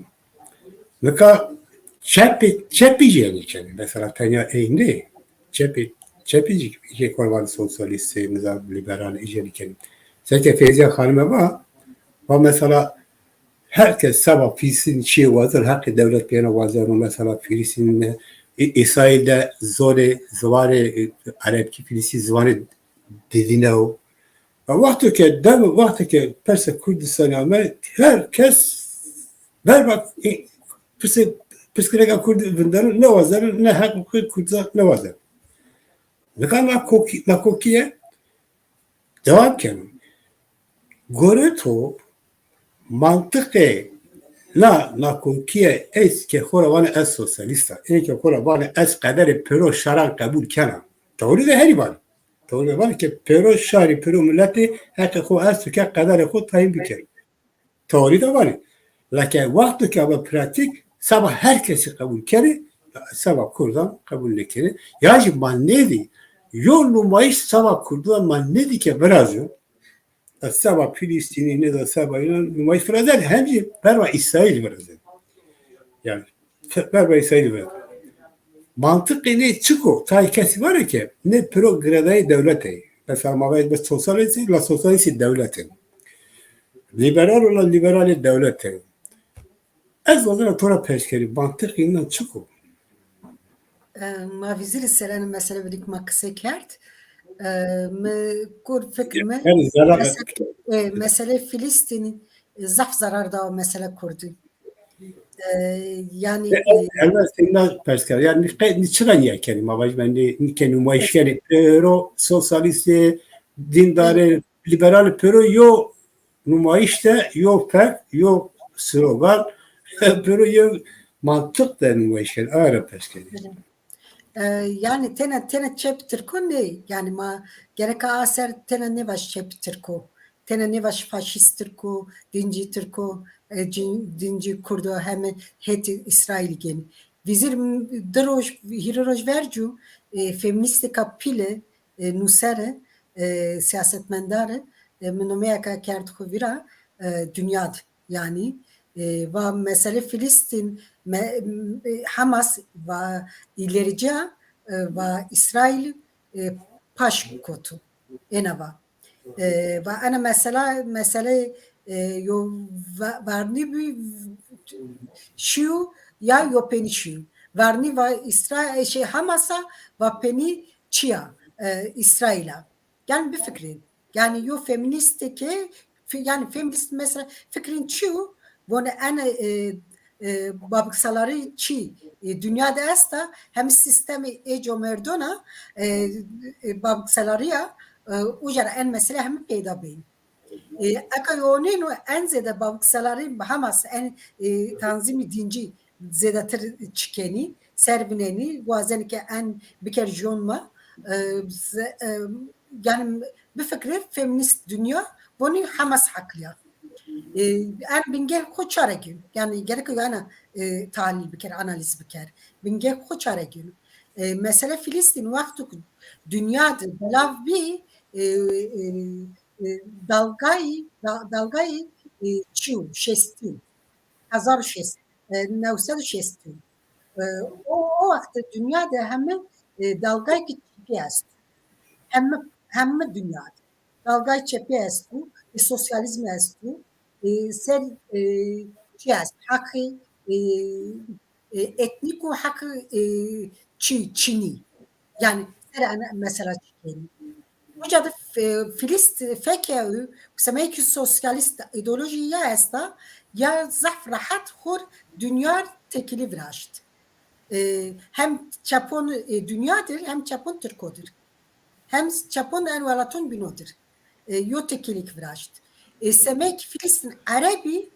Nika çepê, çepî jî henî kenê. Mesela tenya ey nê. Çepê, çepî jî, jê kurvan sosyalîstê, nêza liberal jî henî kenê. Seke Feyziya Xanime va, va mesela her kes seba Fîlistîn çiyê wazir, heqê dewlet pêne wazir û mesela Fîlistîn ne, Î-, Îsraîl de zorê, ziwanê, e, erebkî, filistî ziwanê didîne û, e, wexto ke dem, wexto ke perse Kurdistanê ame, her kes berba, e, pirsê, pirsgirêka Kurd vinderin, ne wazerin, ne heqê Kurdistanê ne wazerin. Nika nakokî-, nakokî ye, dewam kenin. Gore to mantiqê na nakokî ye, ê ke xwe re wane ez sosyalîst a, ê ke xwe re wane ez qederê pêro şaran qebûl kena. Teorî de herî wane. Teorî de wane ke pêro şarî, pêro miletê heqê xwe ez dike, qederê xwe tayîn bike. Teorî de wane. Leke wexto ke be pratîk, seba her kesî qebûl kerê, seba Kurdan qebûl nekerê. Ya jî ma nêdî, yo nûmayîş seba Kurdan ma nêdî ke virazo, ez seba Filistînî, nêda seba înan nûmayîş virazen, hem jî berba Îsraîl virazen. Yani, te-, berba Îsraîl virazen. Mantiqê nê çik o? Tayê kesî vare ke nê piro girêdayî dewletê. Mesela ma vayê be sosyalîstî, la sosyalîstî dewletê. Liberal û la liberalê dewletê. Ez wazena to ra pêşkerî, mantiqê înan çik o? E, ma vîzirî serene mesele bi dîk ma qise kerd. E, mi kur fikir mi Yani zara mesele, e, mesele Filistînî, e, zaf zarar da o mesele Kurdî. E, yani, e, Elbet sêna pers kerd. Yani qe-, çira niye kenî ma vajî ben de, ke nûmayîş kenî. Pêro sosyalîstê, dîndarê, liberalê pêro yo nûmayîş de, yo fek, yo slogan, pêro yo mantiq de nûmayîş kenî. Ara pers kenî. E, yani tena, tena çep Tirko nê, yani ma gereka aser tena nêvaş çep Tirko, tena nêvaş faşîst Tirko, dincî Tirko, e, cin-, dincî Kurdo heme hetî Îsraîlî gênî. Vîzir m-, di roj, hîrê roj ver cû, e, feministêka pîle, e, nûsere, e, siyasetmendare, e, min nomeyeka kerd xwe vîra, e, Dinyad. Yani, e, va mesele Filistîn, me-, e, Hamas va îlericiya, e, va Îsraîl, e, paş kotu. Ena va. E, va ena mesela, mesele, e, yo va-, varnî bi şiyu ya yo penî şiyu. Varnî va Îsra-, e, şey, Hamasa, va penî çiya, e, Îsraîla. Yani bifikirîn. Yani yo feministeke, fe-, yani feminist mesela fikrîn çi yo? Vone ene, e, e, babiksalarî çi, e, dinya de esta, hem sistemê ê comerdona, e, e, babiksalarî ya, e, uca ra en mesele hem peyda beyî. E, eka yo nêno en zêde babiksalarî Hamas en, e, tanzîmî dincî zêdetir çikenî, ser vinenî, wazenî ke en biker jon ma, e, ze-, e, yani bifikre feminîst dinya, vonî Hamas heqliya. E, en bingeh xo çarekî. Yani gerek yani, e, tahlîl biker, analîz biker. Bingeh xo çarekî. E, mesele Filistîn wexto ku dinya de belav bî, e, e, e, dalgayî, da-, dalgayî, e, çiyo, şêstî, hezar û şêst, e, newsed û şêstî. E, o, o wextê dinya de heme, e, dalgayekî çepî est. Heme, heme dinya de. Dalgay çepî esto, e, sosyalîzm esto, e, ser, e, çi est, heqê, e, e, etnîk û heqê, e, çi, çinî. Yani ser ene mesela çi kenî. Uca de f-, Filist feke û semeyekî sosyalîst îdeolojî ya esta, ya zaf rehet xor dinya tekilî viraşt. E, hem çepon, e, dinya dir, hem çepon Tirko dir. Hem çepon en welaton bîno dir. E, yo tekilîk viraşt. E, semeyekî Filistîn Erebî,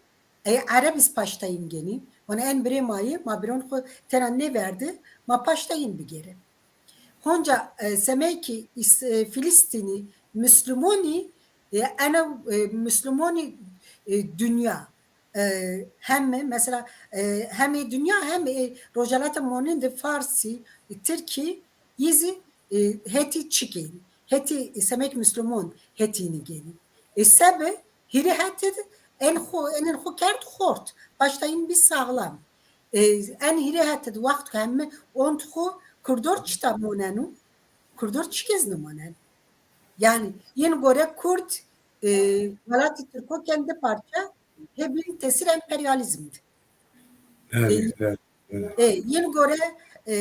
e, Erebî paştayîn genî. Wana en birê ma yê, ma birôn xwe tena nêverdi, ma paştayîn bigêre. Honca, e, semeyekî Îs-, e, Filistînî Mislimonî, e, ena, e, Mislimonî, e, dinya, e, heme, mesela, e, hemê dinya, hemê Rojhelata monên de Farsî, Tirkî, yî zî, e, hetî çi keyî? Hetî semek Mislimon hetî nî gênî. E, sebe hîrê hete de en xo, enên xo kerd xort. Paştayîn bî saxlam. E, en hîrê hete de wext ku heme ont xo Kurdor çita moneno? Kurdor çi kes nimonen? Yani yên gore Kurd, e, welatî Tirko ken di parça, hê bin tesîr emperyalîzm de. Evet, E, evet, evet. E, yên gore, e,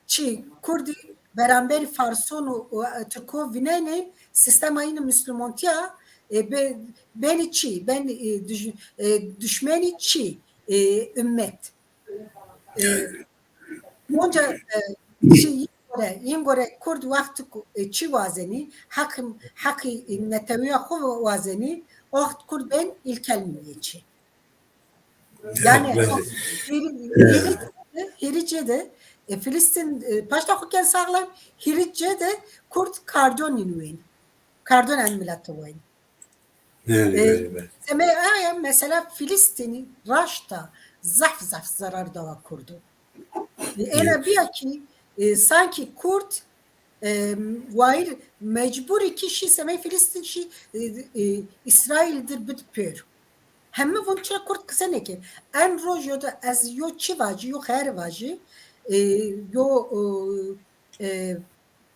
çi, Kurdî beramberî Farson û, û, e, Tirko vînenê, sîstema yî Mislimontiya, e, be-, benî çi, benî, e, dij-, e, dişmenî çi, e, ummet. E, Onca, e, çi, yîn gore, yîn gore Kurd wextî ku, e, çi wazenî, heqî, heqî, e, netewiya xwe wazenî, o wext Kurd bên îlkel miyê çi. Yani, Evet. o hîrî, hîrî, hîrî de, e, Filistîn, e, paşta xwe ken saxlem, hîrî de Kurd kardon in wên. Kardon en millet wên. Belê, E, belê, belê. Semê aya mesela Filistînî raşta zaf zaf zerar dawa Kurdo. E, êna biya ki, e, sanki Kurd, e, wayir mecbûrî ki şî semê Filistîn şî, e, e, Îsraîl dir bid pêr. Hemî vun çira Kurd qise neke. En roj yo da ez yo çi vajî, yo xeyar vajî, e, yo, e, e,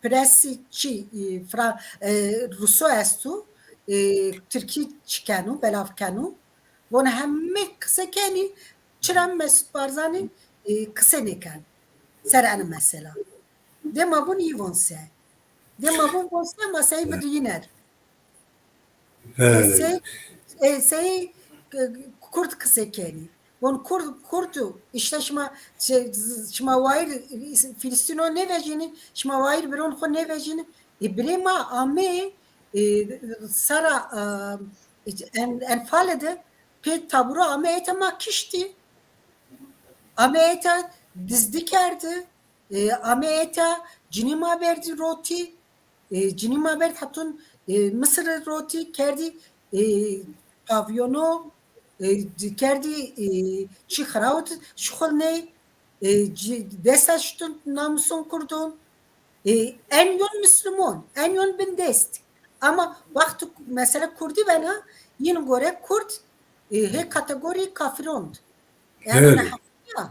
presî çi, e, Fra-, e, Ruso estu, e, Tirkî çi kenu, belav kenu. Vona hemî qise kenî, çira Mesut Barzanî, e, qise neken. Ser ene mesela. Dema vun yî von se. Dema vun von se, masayî bidiyîner. Evet. Sey, e, sey, e, Kurd qise kenî. Von Kurd, Kurd û işte şima, şey, şima wayir, e, Filistîno nevejînî, şima wayir biron xwe nevejînî. E, birê ma amê, e, sara, e, en, enfale de pê tabura amê ete ma kiştî. Amê ete dizdî kerdi. E, amê ete cinî ma berdî rotî. E, cinî ma berd hatun, e, Misir rotî kerdî, e, pavyono, e, di-, kerdî, e, çi xirawt şixulnê, e, ci-, desta şitun namuson Kurdon. E, en yon Müslüman, en yon bindest. Ama wextu mesele Kurdî bena, yin gore Kurd, e, hê kategorî kafirond. Yani Evet. ne hak ya.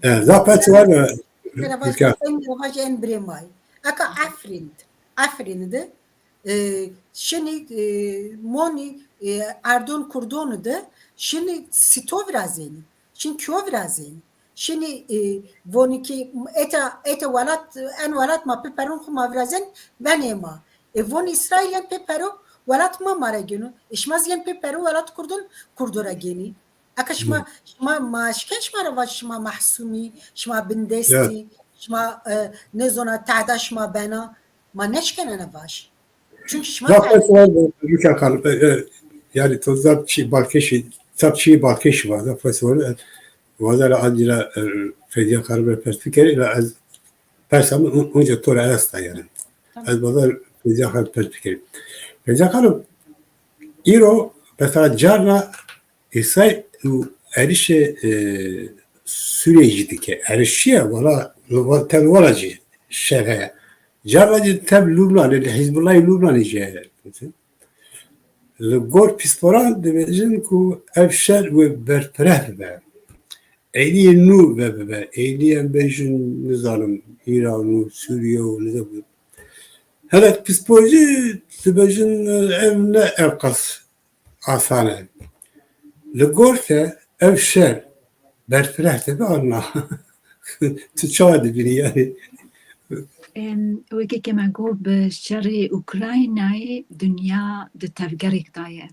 Evet, zaten var ya, Kere vaj Türkan. en, vaj en birê may. Eka Efrîn, Efrîn de, e, şinî, e, monî, e, Erdon Kurdon de, şinî sito virazênî, şin kyo virazênî. Şinî, e, vonî ki eta, eta welat, en welat ma pê peron xwe ma virazen, venê ma. E, von Îsraîl en pê pero welat ma ma re geno. E, şima zî en pê pero welat Kurdon, Kurdo re genî. Eke şima, Hı. şima ma eşken şima re vaj şima mahsûmî, şima bindestî, Evet. şima, e, nêzona tehda şima bena, ma neşkenene vaj. Çünkü şima Zaten tehda sonra bu Rüken Hanım, e, e, yani to zap çi balkeşi, zap çi balkeşi var. Zaten sonra, e, vazara adira, e, Fediya Hanım ve perspekeri ve ez persamı on-, onca tora erasta yani. Tamam. Ez bazar Fediya Hanım perspekeri. Fediya Hanım, îro, mesela carna Îsraîl û êrişê, e, Sûriyeyê jî dike. Êrişiye wala, wala tev wala jî şer heye. Carna jî tev Lubnanê, li Hizbullahê Lubnanê jî heye. Li gor pîsporan dibêjin ku ev şer wê berfireh bibe. Êliyê nû vebibe. Êliyê em bêjin, nizanim, Îran û Sûriye û nizanim. Hinek pîspor jî dibêjin ev ne ewqas asan e. Li gor te ev şer berfireh dibe an na? Tu çawa dibînî yani? Em, wekî ke me got, bi şerê Ukraynayê dinya di tevgerek de ye.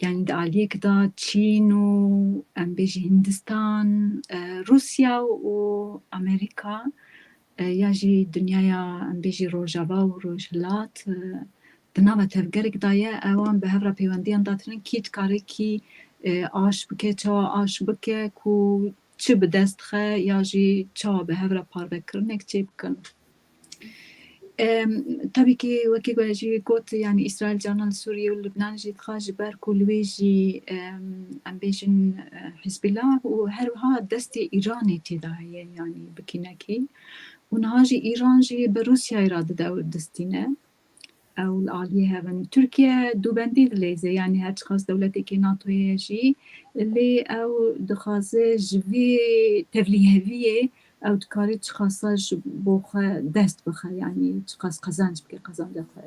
Yani di aliyek de Çîn û em bêjî Hindistan, e, Rûsya û Amerîka, e, ya jî dinyaya em bêjî Rojava û Rojhilat, e, di nava tevgerek de ye, ewan bi hev re pêwendiyan datirin, kî dikare kî, e, aş bike, çawa aş bike, ku çi bi dest dixe ya jî çawa bi hev re parvekirinek çêbikin. Em, tabii ki wekî ku jî got, yani Îsraîl carna li Sûriye û Lubnan jî dixa ji ber ku li wê jî, em, em bêjin, e, Hizbullah û her wiha destê Îranê tê de heye, yani bikînekî. Û niha jî Îran jî bi Rûsyayê re dide û distîne. Ew li aliyê hev in. Tirkiye dûbendî dileyze, yanî her çiqas dewletekî NATOyê ye jî, lê ew dixwaze ji vî tevlîheviyê ew dikarî çiqasa ji bo xwe dest bixe, yanî çiqas qezenc bike qezenca xwe.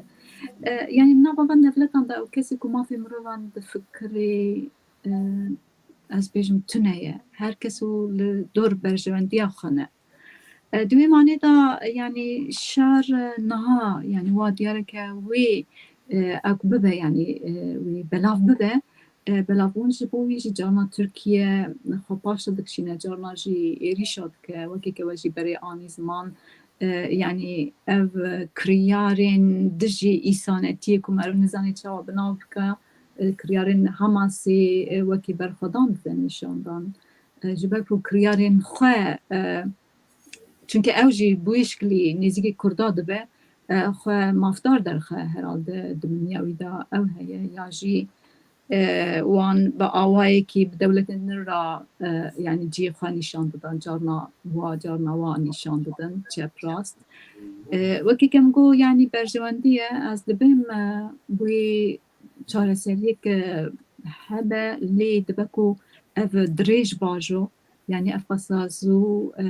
E, yanî nava van devletan de ew kesê ku mafê mirovan difikirê, e, ez bêjim tune ye. Her kes û li dor berjewendiya xwe ne. E, di wê manê de, yanî şer, e, niha, yanî wa diyar e ke wê, e, ew bibe, yanî, e, wê belav bibe. E, belavbûn ji bo wî jî carna Tirkiye xwe paş dikişîne, carna jî êrîşa dike. Wekî ke we jî berê anî ziman, e, yanî ev kiryarên dijî îsanetiyê ku meriv nizanî çawa bi nav bike, e, kiryarên Hamasê, e, wekî berxwedan dide nîşandan. E, ji ber ku kiryarên xwe, e, çunke ew jî bi wî şikilî nêzîkî Kurda dibe, e, xwe mafdar derxe herhalde di minya wî de ew heye, ya jî, e, wan bi awayekî bi dewletên din re, e, yanî cihê xwe nîşan didan, carna wa, carna wa nîşan didin, çep rast. E, wekî ke min got, yanî berjewendî ye, ez dibêm, e, wê çareseriyek, e, hebe, lê dibe ku ev dirêj bajo, yanî ev qasa zû, e,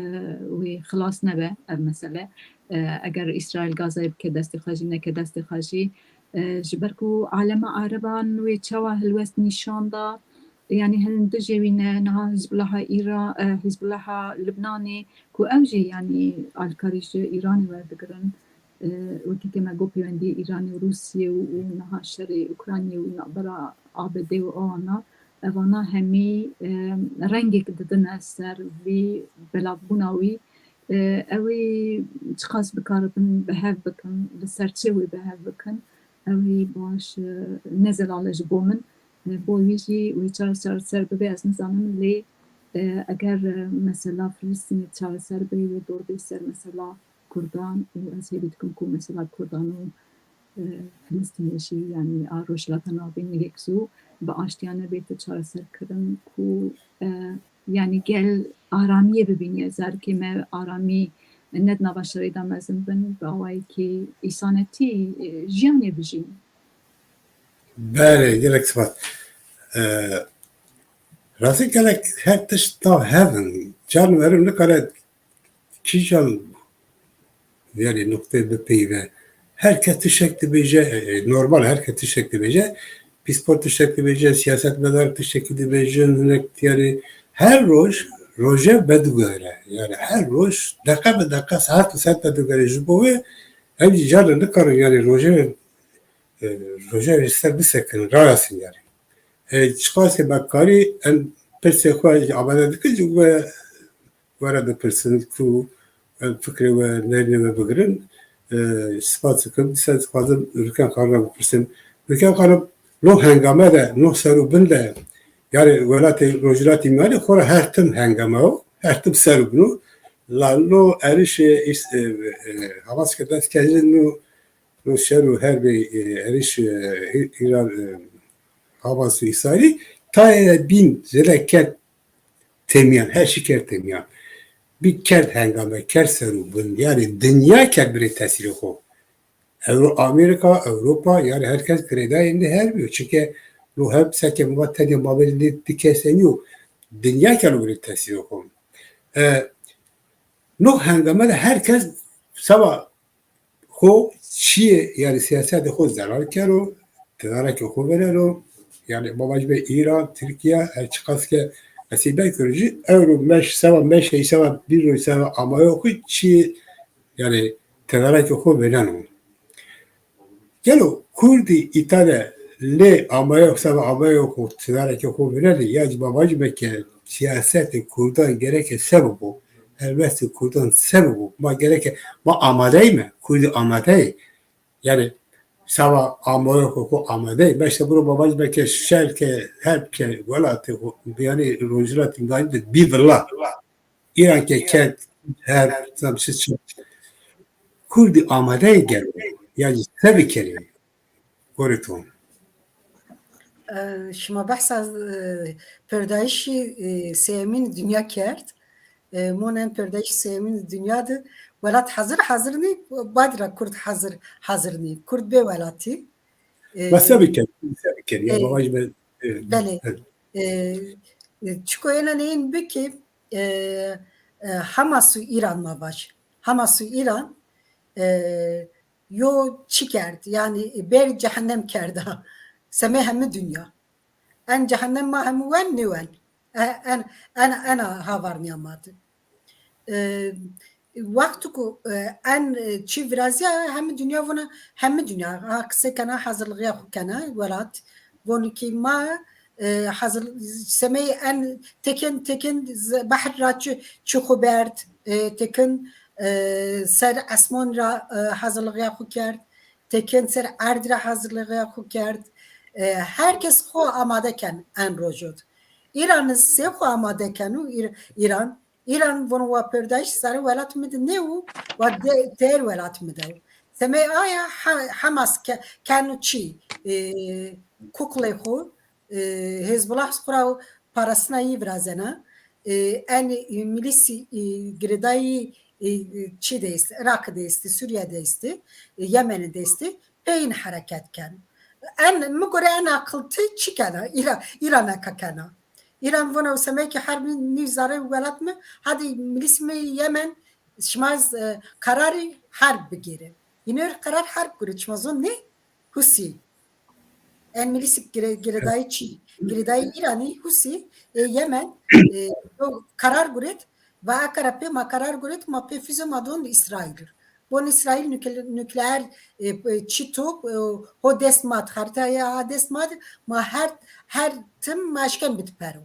wê xilas nebe ev mesele. E, eger Îsraîl Gazayê bike destê xwe jî, neke destê xwe jî, e, ji ber ku alema Ereban wê çawa helwest nîşan da, yanî hin dijê wî ne, niha Hizbullaha Îra-, e, Hizbullaha Libnanê ku ew jî yanî alîkarî ji Îranê werdigirin, e, wekî ke me got pêwendiyê Îranê û Rûsiyê û, û niha şerê Ukraynê û navbera A B D û ewana, evana hemî, e, rengek didine ser vî belavbûna wî. E, ew ê çiqas bikaribin bi hev bikin, li ser çi wê bi hev bikin, ew ê baş, e, ne zelal e ji bo min. E, bo wî jî wê çar-, çareser bibe, ez nizanim, lê, e, eger, e, mesela Filistînê çareser bê, wê dor bê ser mesela Kurdan û ez hêvî dikim ku mesela Kurdan û, e, Filistînê jî, yanî a Rojhilata Navîn yek zû bi aştiya nebête çareserkirin ku, e, yanî gel aramiyê bibîne, zarokê me aramî ne di nava şerê de mezin bin, bi awayekî îsanetî, e, jiyanê bijîn. Belê, gelek spas. E, rastî gelek her tişt nav hev in. Carna meriv nikare kîjan, yanî, nuqteyê bipeyive. Her kes tiştek dibêje, e, e, normal, her kes tiştek dibêje. Pîspor tiştek dibêje, siyasetmedar tiştekî dibêjin, hinek, yanî, her roj, roje vedigere. Yanî, her roj, deqe bi deqe, saet bi saet vedigere. Ji bo wê, ev jî carna nikarin, yanî, roje, e, roje li ser bisekinin, rayasîn, yanî. E, çiqas ke me karî, em pirsê xwe jî amade dikin, ji we were bipirsin ku em fikrê we, nerînê we bigirin. E, spas dikim. Dîsa dixwazim Rûken Xanima bipirsim. Rûken Xanim, no hengame de, no ser û bin de, yanî welatê Rojhilatê Mîyanê xwe re her tim hengame o, her tim ser û bin o. La no êrişê, îs-, e, e, Hamas ke dest kevin, no, no şer û herbê, e, êrişê, e, Î-, Îran, e, Hamas û Îsraîlî, tayê bîn zêde ket têmiyan, her şî ket têmiyan. Bî ket hengame, ket ser û bin, yanî dinya ket birê tesîrê xwe. Ew Amerîka, Ewropa, yanî her kes girêdayê li her bîyo. Çunke lo hem seke ma tenya mabênê di kes nîyo. Dinya ket lo birê tesîrê xwe. E, no hengame de her kes seba xwe çiyê, yanî siyasetê xwe zelal kero, tedarekê xwe veneno, yanî ma vajîme Îran, Tirkiye, her çiqas ke qesî ber kero jî, ewro meş, seba meşê, seba bîro, seba amayo xwe çiyê, yanî tedarekê xwe veneno. Gelo Kurdî îta de lê amayo, seba amayo xwe, tedarekê xwe venenê, ya jî ma vajîme ke siyasetê Kurdan gereke se bibo, helwestê Kurdan se bibo, ma gereke, ma amadeyî me, Kurdî amadeyê. Yanî seba amayo xwe, xwe amadeyê. Beşte biro ma vajîme ke şer ke, herb ke welatê xwe, yanî Rojhilatê Mîyanê de bî vila. Îran ke ket, herb, zam çi çi. Kurdî amadeyê gelo, ya jî se bikerê. Gorê to. E, şima behsa, e, perdayişî, e, sêyemîn dinya kerd. E, monen perdayişî sêyemîn dinya de welat hazir hazir nî, badira Kurd hazir hazir nî. Kurd bê welatî. E, ma se biker, se biker, ya e, bavajîme, e, belê. Evet. E, e, çiko êna neyên bikî, e, e, Hamas û Îran ma vaj. Hamas û Îran, e, yo çi kerd? Yanî ber cehennem kerda. Semê hemî dinya. En cehennem ma hemû wen nêwen. E, en, en, ena havarniya ma di. E, Wextu ku, e, en, e, çi viraziya hemî dinya vona, hemî dinya, ha, qise kena, hazırlığı xwe kena, welat, vonî ki ma, e, hazır, semey en tekin, tekin z-, behr ra çi, çi xwe berd, e, tekin, e, ser esman ra, e, hazırlığı xwe kerd, tekin ser erd ra hazırlığı xwe kerd. E, herkes xwe amade ken en rojot. Îran sê xwe amade ken û Îr-, Îran Îran von wa pêrdayîş zarê welat mi de ne û wa de-, têr welat mi de. Semê aya ha-, Hamas ke-, kenu çi, e, kuklê xu, e, Hezbollah xu ra parastina yî virazena. E, en, e, milîsî, e, girêdayî, e, e, çi de est, Iraq de est, Sûriye de est, e, Yemen de est, peyîn hereket ken. En, mi gore en aqilti çi kena? Îra-, Îran eka kena. Îran vona semekî herb nîv zarê welat mi, hadî milîs mi Yemen, şima, e, kararî herb bigêre. Yine karar herb gure, çima zon ne? Husî. En milîs gire-, girêdayî çi? Girêdayî Îranî, Husî, e, Yemen, e, karar guret, va eka ra pê ma karar guret, ma pê füze ma don Îsraîl. Bon Îsraîl nukle-, nukleer, e, e, çi top, e, ho dest ma di, xaritaya ha dest ma di, ma her, her tim ma eşken bid pero.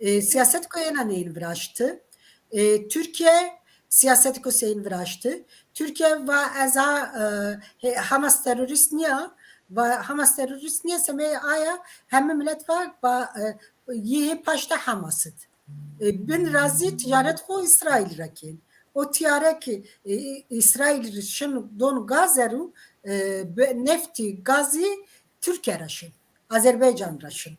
E, siyaset ku êna neyên viraşti. E, Türkiye siyaset ku seyên viraşti. Türkiye va ez ha, e, he-, Hamas terorist niya, va Hamas terorist niya, semê aya hemî millet va, va, e, yî hê paşta Hamas id. E, bin razî ticaret xo Îsraîl re kên. O tiyare ki, e, Îsraîl şin don Gaze rû, e, be-, neftî, gazî Tirkiye re şin. Azerbaycan re şin.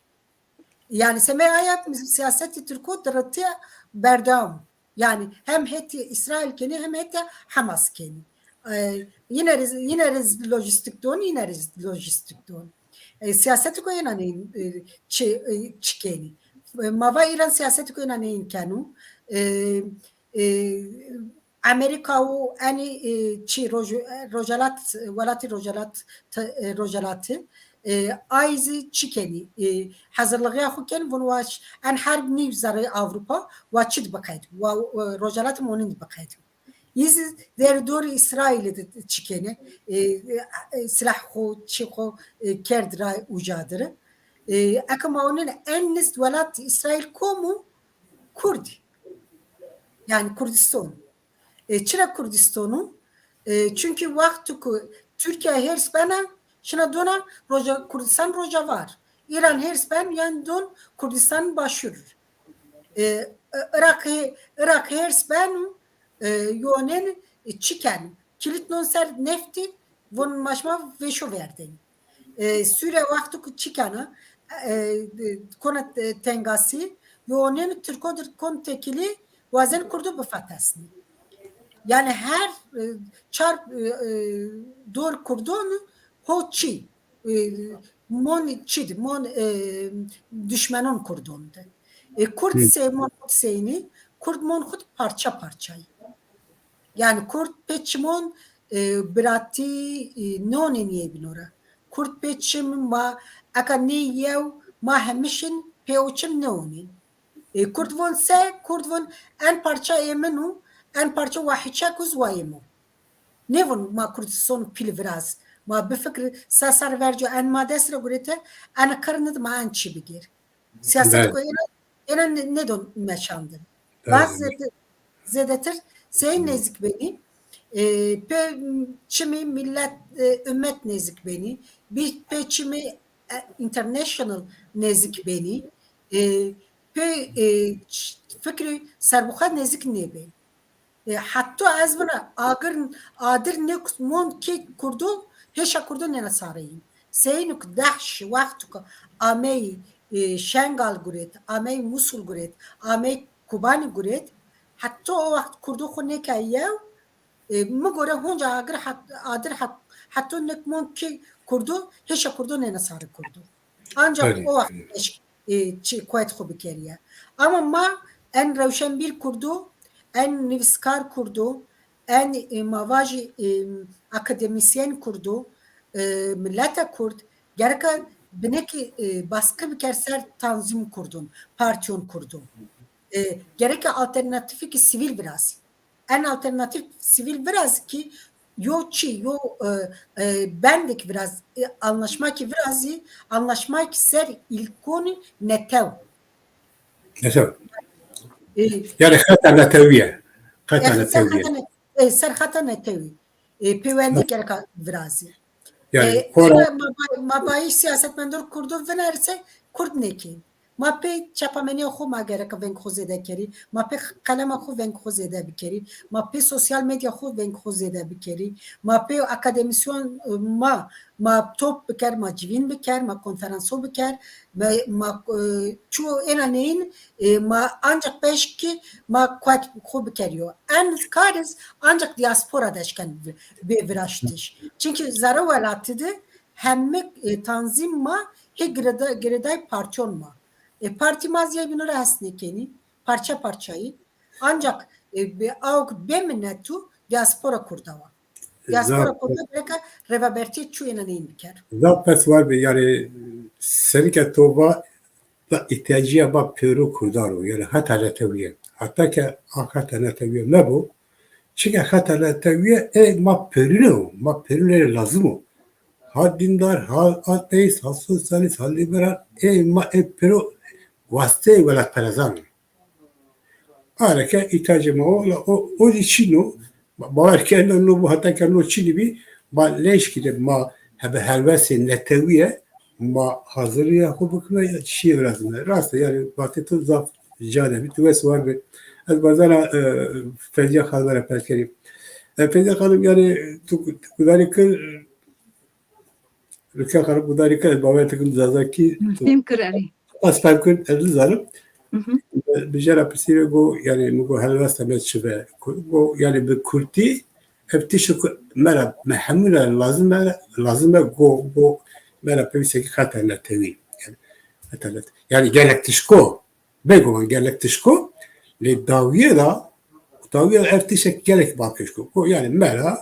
Yani semê aya siyasetî Tirko diritiye berdewam. Yani hem hetî Îsraîl kenî hem hetî Hamas kenî. E, yine riz, yine riz lojistik don, yine riz lojistik don. E, siyasetî ku êna neyên, e, çi, e, çi kenî. E, ma va Îran siyasetî ku êna neyên kenu. E, e, Amerîka û enî, e, çi, Roj-, Rojalat, welatî Rojalat, te-, e, Rojalatî, e, ay zî çi kenî, e, hazırlığı xwe ken, vun wa ş-, en herb nîv zarê Avrupa, wa çi dibiqeydin, wa, e, Rojalat monin dibiqeydin. Yî zî derdorî Îsraîlê de çi kenî, e, e, silah xwe, çi xwe, e, kerd ra uca dire. E, eke ma onin en nist welat Îsraîl kom û Kurd. Yani Kurdistan. E, çira Kurdistanu? E, çünkü wextu ku Türkiye hêrs bena, şina dona Roja-, Kurdistan Rojavar. Îran hêrs ben, yan don Kurdistan Başûr. E, e, Iraq hê-, Iraq hêrs ben, e, yonen, e, çiken. Kilit non ser neftî, von maşma veşo verdin. E, Sûriye wextu ku çikana, e, e, kona te-, tengasî, yonen Tirko dir kon tekilî, wazen Kurdo bifetesni. Yani her, e, çar, e, e, dor Kurdon ho çi, e, mon çi di, mon, e, düşmenon Kurdon di. E, Kurd Hı. se mon Kurd seyni, Kurd mon xud parça parçayı. Yani Kurd pê çimon, e, biratî, e, nonê niyê binora. Kurd pê çim ma eka nê yew ma hemişin pê o çim neonin. E, Kurd von se, Kurd von en parça ê min û en parça wa hiçek û zwa ê min. Nêvon ma Kurdistan pîl viraz. Ma bifikir se ser verco en ma dest re gurete, en qirnid ma en çi bigir. Siyaset Evet. ku êna, êna ne-, nedon meşandin. Evet. Baz zêde-, zêdetir sey nezik benî. E, pê çimî millet, e, ümmet nezik benî. Bir pê çimî, e, international nezik benî. E, pê, e, ç-, fikrî serbixwe nezik nêbê. E, heta ez vina agir, adir ne mon kê Kurdo, hêşa Kurdo nêna sareyîn. Seyîn ku dehş wextu ku amey, e, Şengal guret, amey Musul guret, amey Kubani guret, heta o wext Kurdo xwe neke yew, e, mi gore honca agir het-, adir het-, heta nek mon kê Kurdo, hêşa Kurdo nêna sarê Kurdo. Ancak Belê. o wext eşk, e, çi, quwet xwe bikeriye. Ama ma en rewşenbîr Kurdo, en nivîskar Kurdo, en, e, ma vajî, e, akademîsyen Kurdo, e, milete Kurd, gereka binekî, e, baskı biker ser tanzîm Kurdon, partiyon Kurdon. E, gereka alternatîfekî sivîl virazî. En alternatîf sivîl virazî kî yo çi, yo, e, e, bendek viraz, e, anlaşmakî virazî, anlaşmakî ser îlkonî netew. Netew. E, yani xeta netewiye. Xeta netewiye. E, ser xeta netewî. E, pêwendî gereka virazî. Yani, e, kora... ma, ma bayî siyasetmendor kurdo vinerse kurd nekî. Ma pê çapameniya xwe ma gereka veng xwe zêde kerî. Ma pê qelema xwe veng xwe zêde bikerî. Ma pê sosyal medya xwe veng xwe zêde bikerî. Ma pê akademisyon, e, ma, ma top biker, ma civîn biker, ma konferanso biker. Ma, ma, e, çû êna neyîn, e, ma ancak beşkî ma kuet xwe bikeriyo. En kariz ancak diaspora deşken bê viraştiş. Çünkü zere welatî de hemik, e, tanzîm ma hê girêda-, girêdayî partyon ma. E, partî ma zî bîno re hesnêkenî, parça parçayî. Ancak, e, bi awk bê minetu diaspora kurda wa. Diaspora kurda gereka rêvebertiyê çûyêne neyîn biker. Zaf pes war bi, yani serike to va da îhtiyacîya ba pêro kurdan o, yani heta netewiye. Heta ke a heta netewiye mebo, çike heta netewiye ê ma pêrune o, ma pêrune lazim o. Ha dîndar, ha ateîst, ha sosyalîst, ha lîberal, ê ma ê pêro wasteyê welatperezan o. Areke îhtiyacê ma o, la o, o jî çîn o. Ba-, bawer ke no, no bu heta ke no çînî bî, ma leşkî de ma hebe helwestê netewiye, ma haziriya xwe bikime, ya çiyê lazim e. Rast e, yani, vatê tu zaf cane bî, tu wes war bî. Ez bazana, e, Fevziya Xanime re pers kerî. E, Fevziya Xanim, yani, tu, tu gudarî kir, Rika Xanim gudarî kir, ez bawer dikim Zazakî, tu... Fêm kir, erê. Ez fem kir, ez nizanim. Bi jê re pirsî ve got, yani, min got, helwesta me çi be? Got, yani, bi kurtî, ev tişt ku me re, me hemû re lazim e, lazim e, got, got, me re pêwîst e ki xeta netewî. Yani, xeta net-, yani, gelek tişko, bêguman gelek tişko, lê dawiyê de, dawiyê de ev tiştek gelek balkêş ku, got, yani, me re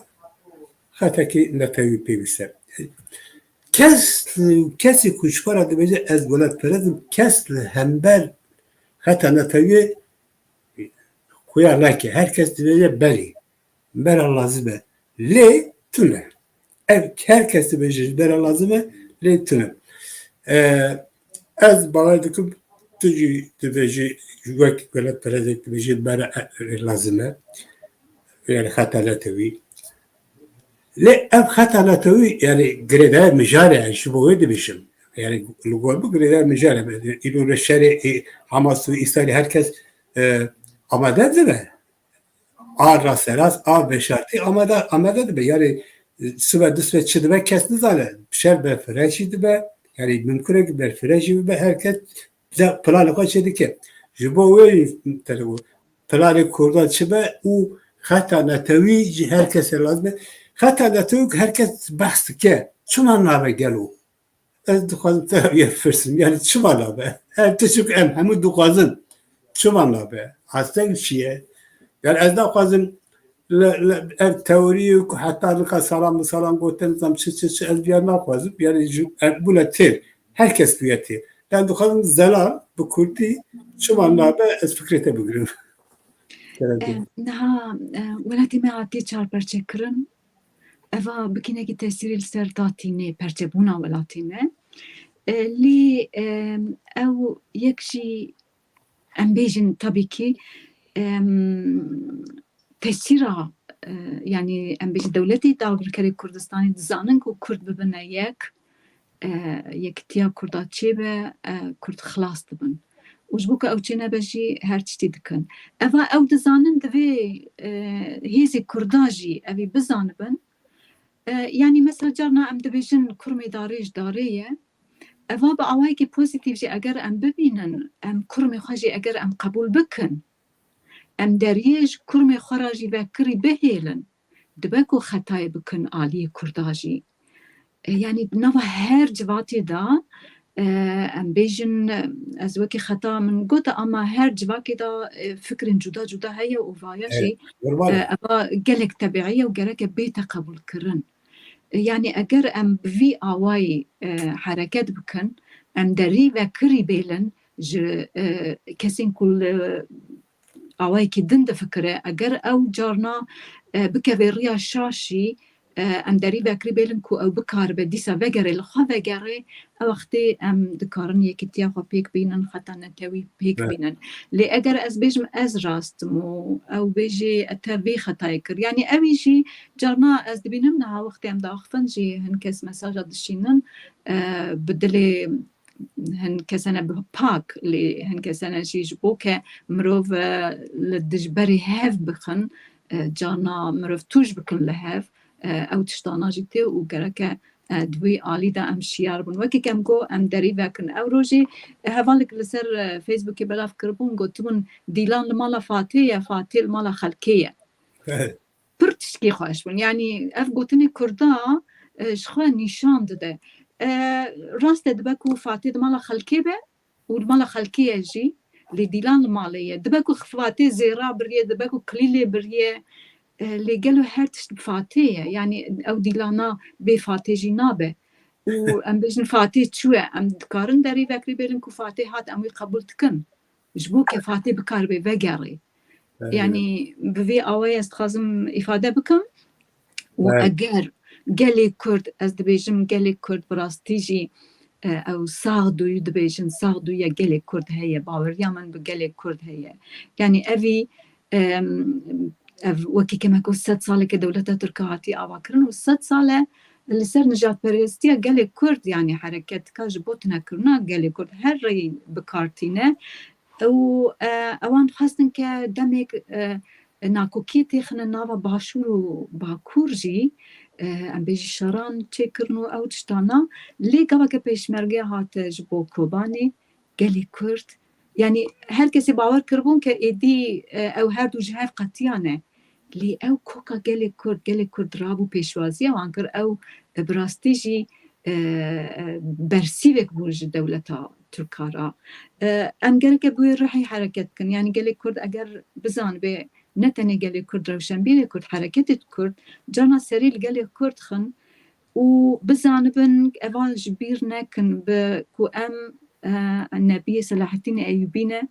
xetekî netewî pêwîst e. Kes, kesê ku ji xwe re dibêje ez welatperest im, kes li hember xeta netewiyê xuya nake. Her kes dibêje belê, me re lazim e. Lê tune. Ev her kes dibêje ji me re lazim e, lê tune. E, ez bawer dikim tu jî dibêjî wek welatperezek dibêjî me re, e, lazim e. Yani xeta netewî. Lê ev xeta netewî, yani, girêdayê mijare, ji bo wê dibêjim. Yani, li gor min girêdayê mijare. Îro li şerê, e, Hamas û Îsraîlê her kes, e, amade dibe. A rasterast, a veşartî amade, amade dibe. Yani, e, sibe, du sibe çi dibe kes nizane. Şer berfireh jî dibe. Yani, mimkun e ki berfireh jî bibe. Her kes planê xwe çêdike. Ji bo wê te digo, planê Kurdan çi be û xeta netewî ji her kesê lazim e. Xeta netewî ku her kes behs dike, çima nabe gelo? Ez dixwazim te re vê pirsim, yani çima nabe? Her tişt ku em hemû dixwazin, çima nabe? Asteng çi ye? Yani ez naxwazim li, li, ev teorî ku heta nika salan bi salan gotin, zam çi, çi, çi, ez viya naxwazim. Yani ji, ev bûne têr. Her kes viya têr. Yani dixwazim zelal bi kurdî çima nabe, ez fikrê te bigirim. Kerem. E, niha, e, welatê me hatiye çarperçe kirin. Eva bikînekî tesîrê li ser datînê perçebûna welatê me. E, lê, e, ew yek jî em bêjin tabî kî, em, tesîra, e, yanî em bêjin dewletê dagirkerê Kurdistanê dizanin ku Kurd bibine yek, e, yekitiya Kurda çêbe, e, Kurd xilas dibin. Û ji bo ku ew çênebe jî her tiştî dikin. Eva ew dizanin divê, e, hêzê Kurda jî evî bizanibin. E, yanî mesela carna em dibêjin kurmê darê ji darê ye. Eva bi awayekî pozîtîf jî eger em bibînin, em kurmê xwe jî eger em qebûl bikin, em deriyê ji kurmê xwe re jî vekirî bihêlin, dibe ku xetayê bikin aliyê Kurda jî. E, yanî di nava her civatê de, e, em bêjin, e, ez wekî xeta min got, ama her civakê de, e, fikrên cuda cuda heye û vaya jî, e, eva gelek tebîî ye û gereke bête qebûlkirin. E, yanî eger em bi vî awayî, e, hereket bikin, em derî vekirî bêlin ji, e, kesên ku li awayekî din difikire. Eger ew carna, e, bikeve riya şaşî, e, em derî vekirî bêlin ku ew bikaribe dîsa vegere, li xwe vegere, ew wextê em dikarin yekîtiya xwe pêk bînin, xeta netewî pêk Evet. bînin. Lê eger ez bêjim ez rast im û ew bêjê e te vê xetayê kir. Yanî ewî jî carna ez dibînim niha wextê em diaxifin jî hin kes mesaja dişînin, e, bi dilê hin kesene bi pak, lê hin kesene jî ji bo ke mirov, e, li dijberê hev bixin, e, carna mirov tûj bikin li hev, e, ew tiştana jî tê û gereke, e, di wî alî de em şiyar bin. Wekî ke em got, em derî vekin. Ew rojê, e, hevalek li ser, e, Facebookê belav kiribûn, gotibûn, dîlan li mala Fatê ye, Fatê li mala xelkê ye. Evet. Pir tiştkî xweş bûn. Yanî ev gotinê Kurda, e, ji xwe nîşan dide. E, rast e, dibe ku Fatê di mala xelkê be û di mala xelkê ye jî, lê dîlan li malê ye. Dibe ku Fatê zêra biriye, dibe ku kilîlê biriye, e, lê gelo her tişt bi Fatê ye. Yanî ew dîlana bê Fatê jî nabe. Û em bêjin Fatê çûye. Em dikarin derî vekirî bêlin ku Fatê hat, em wî qebûl dikin. Ji bo ke Fatê bikaribe vegerê. Evet. Yanî bi vê awayê ez dixwazim îfade bikim. Û Evet. eger gelê Kurd, ez dibêjim gelê Kurd bi rastî jî, e, ew saxdûyî dibêjin, saxdûyiya gelê Kurd heye, baweriya min bi gelê Kurd heye. Yanî evî, em, ev wekî kemeko sed saleke dewleta Tirka hatî avakirin û sed sal e li ser nijadperestiya gelê Kurd, yanî hereket dika ji bo tunekirina gelê Kurd her rêyî bi kar tîne. Û, e, ewan dixwestin ke demek, e, nakokiyê têxine nava Başûr û Bakur jî, e, em bêjî şeran çêkirin û ew tiştana. Lê gava ke pêşmerge hate ji bo Kobanê, gelê Kurd, yanî her kesê bawer kiribûn ke êdî, e, ew her du ji hev qetiyane. Lê ew koka gelê Kurd, gelê Kurd rabû pêşwaziya wan kir, ew, e, bi rastî jî, e, e, bersîvek bû ji dewleta Tirka re. E, em gereke bi wê ruhê hereket bikin. Yanî gelê Kurd eger bizanibe ne tenê gelê Kurd, rewşenbîrê Kurd, hereketê Kurd, carna serî li gelê Kurd xin û bizanibin, eva ji bîr nekin bi ku em, e, nebiyê Selahettînê Eyûbî ne.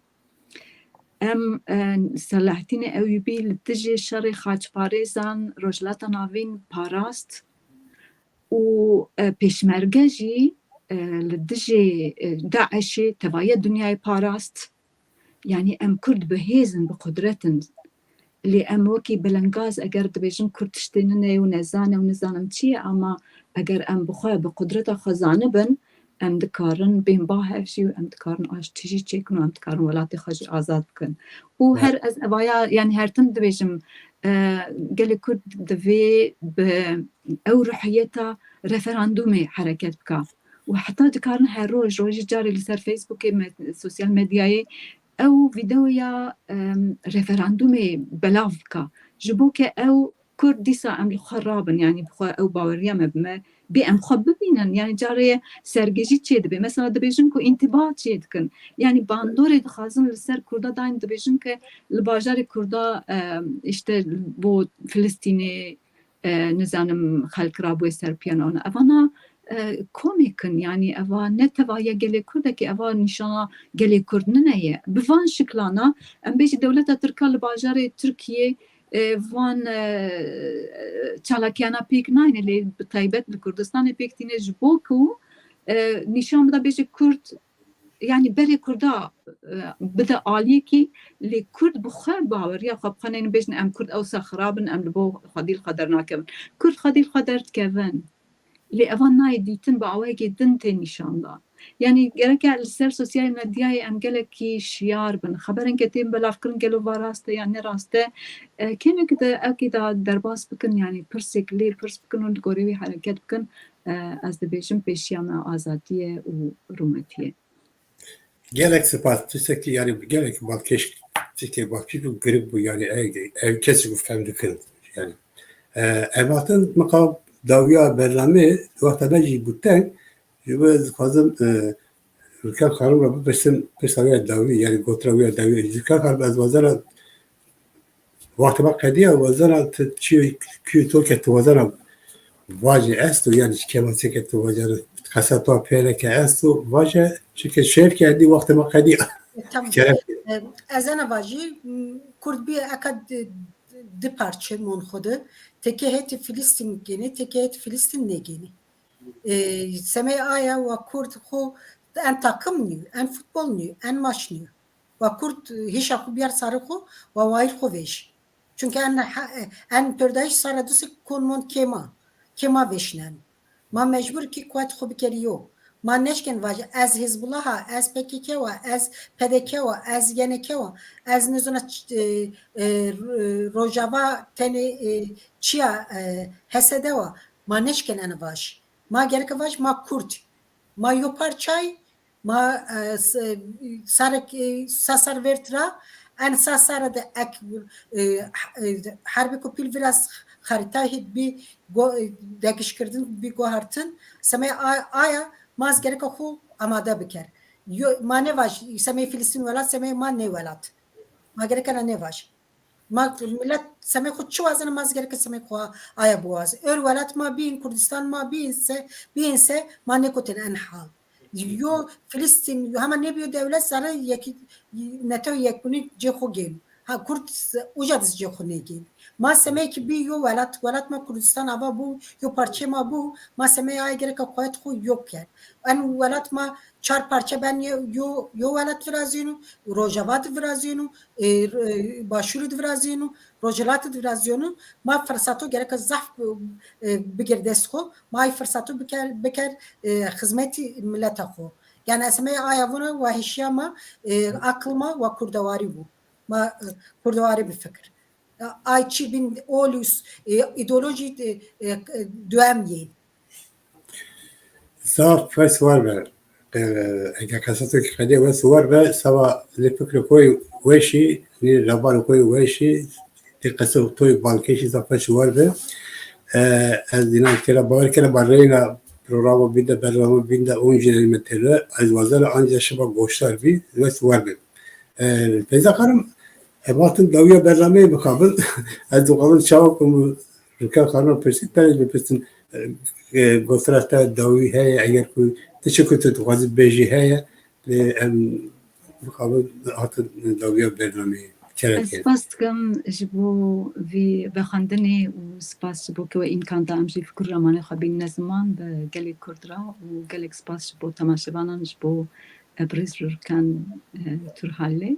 Em, e, Selahettînê Eyûbî li dijî şerê xaçparêzan Rojhilata Navîn parast û, e, pêşmerge jî, e, li dijî, e, DAIŞê tevahiya dinyayê parast. Yanî em Kurd bi hêz in, bi qudret in. Lê em wekî belengaz eger dibêjin Kurd tiştê nine û nezane û nizanim çi ye, ama eger em bi xwe, bi qudreta xwe zanibin, em dikarin bên ba hev jî û em dikarin aştî jî çêkin û em dikarin welatê xwe jî azad bikin. Û Evet. her ez evaya, yanî her tim dibêjim, e, gelê Kurd divê bi ew ruhiyeta referandumê hereket bika. Û heta dikarin her roj, rojî carê li ser Facebookê, me-, sosyal medyayê ew vîdeoya, em, referandumê belav bika. Ji bo ke ew Kurd dîsa em li xwe rabin, yanî bi xwe ew baweriya me bi me bê em xwe bibînin. Yanî carê sergêjî çê dibe. Mesela dibêjin ku întîba çê dikin. Yanî bandorê dixwazin li ser Kurda dayîn, dibêjin ke li bajarê Kurda, em, işte bo Filistînê, e, nizanim xelk rabûye ser piyano. Evana, e, komêk in, yanî eva ne tevahiya gelê Kurdekê, eva nîşana gelê Kurd nine ye. Bi van şiklana, em bêjî dewleta Tirka li bajarê Tirkiyê, e, van, e, çalakiyana pêk nayne, lê bi taybet li Kurdistanê pêk tîne ji bo ku, e, nîşan bida bêje Kurd, yanî berê Kurda, e, bide aliyekî, lê Kurd bi xwe baweriya xwe bi xwe neynin, bêjin em Kurd ewsa xirab in, em li bo xwedî li xwe dernakevin. Kurd xwedî li xwe derdikevin. Lê evan nayê dîtin, bi awayekê din tê nîşan dan. Yanî gereke li ser sosyal medyayê em gelekî şiyar bin. Xeberên ke tên belavkirin gelo va rast e yan ne rast e, e, kêmekî de ewkî de derbas bikin, yanî pirsek lê pirs bikin û li gorî wî hereket bikin. E, ez dibêjim pêşiya me azadî ye û rûmetî ye. Gelek spas. Tiştekî, yanî gelek balkêş, tiştekî balkêş û girîng bû, yanî ev, ev kesî ku fehm dikin. Yanî, e, em hatin miqa dawiya bernameyê, wexta me jî bû teng, ji bo ez dixwazim, e, Zilker Xanim re bipirsim, pirsa wî ya dawî, yanî gotina wî ya dawî. Zilker Xanim, ez wazena Wextê me qediya, wazena tu çi, kî to ke tu wazena vajê esto, yanî çi kemasê ke tu wazena qesa to pêre ke esto, vaje, çike şêf ke dî wextê me qediya. Tamam. Kerem. Ez ena vajî, m, Kurd bî eka di, di parçe mon xwe de, teke hêtî Filistîn gênê, teke hêtî Filistîn nêgênê. E, semê aya wa Kurd xwe en takım nîyo, en futbol nîyo, en maç nîyo. Wa Kurd, e, hişa xwe biyar sarê xwe, wa wayir xwe vêj. Çunke en ha-, en pêrdayîş sara du sê kon mon kêma, kêma vêşnen. Ma mecbur kî quwet xwe bikerî yo. Ma neşken vaj, ez Hizbullah a, ez P K K wa, ez P D K wa, ez Y N K wa, ez nizana ç-, e, e, Rojava tenê, e, çiya, e, H S D wa. Ma neşken en vaj. Ma gereke vaj, ma Kurd. Ma yo parçay, ma, e, s-, sarek, e, sa sar vêrt ra, en sa sar de ek, e, e, herbê ku pîl viraz xerîtayê hêt bî go-, e, degişkirdin bî guhartin, semê a-, aya ma ez gereka xwe amade biker. Yo, ma nevaj, semê Filistîn welat, semê ma ne welat. Ma gereka na nevaj. Ma millet semê xwe çi wazine, ma ez gereke semê xwe aya biwaz. Ör welat ma bîn, Kurdistan ma bîn se, bîn se, ma nekotin en hal. Yo Filistîn, yo hema nebiyo dewlet, zane yekî, netew yekbûnî cê xwe gên. Ha, Kurd uca diz cê xwe nêgên. Ma semê ki bî yo welat, welat ma Kurdistan ava bû, yo parçê ma bû, ma semê ay gereka quwet xwe yok ker. En welat ma çar parçe ben ye-, yo, yo welat virazîno, Rojava divirazîno, e, e, Başûrî divirazîno, Rojhilatî divirazîno, ma firsato gereka zehf, e, bigir dest xwe, ma ay firsato biker, biker, e, xizmetî mileta xwe. Yani ez hemê aya vuna wa hişiya ma, e, akil ma wa kurdewarî bû. Ma, e, kurdewarî bifikir. Ay çî bin olus, e, ideolojî, e, e, duem yên. Zaf wes war be. E, eger qeseto ki qedê wes war be, sava li fikri koy weşî, li rabar koy weşî, li qeseto toy balkeşî zaf wes war be. E, ez dînan kera bawer kera ba reyna programa binde, bernamu binde, on jî me tele, ez wazara anca şiba goştar bî, wes war be. E, Feyza Xanim, em hatin dawiya bernameyê mixabin. Ez dixwazim çawa ku Rûker Xanim pirsî, tenê bipirsin, e, e, gotira te dawî heye, eger ku tu çi ku tu dixwazî bêjî heye, e, em mixabin hatin dawiya bernameyê. Kerem Ez kêr. spas dikim ji bo vî vexwendinê û spas ji bo ke we îmkan da em jî fikir ramanê xwe bînine ziman bi gelê Kurd re û gelek spas ji bo temaşevanan ji bo, e, birêz Rûrken, e, Turhalê.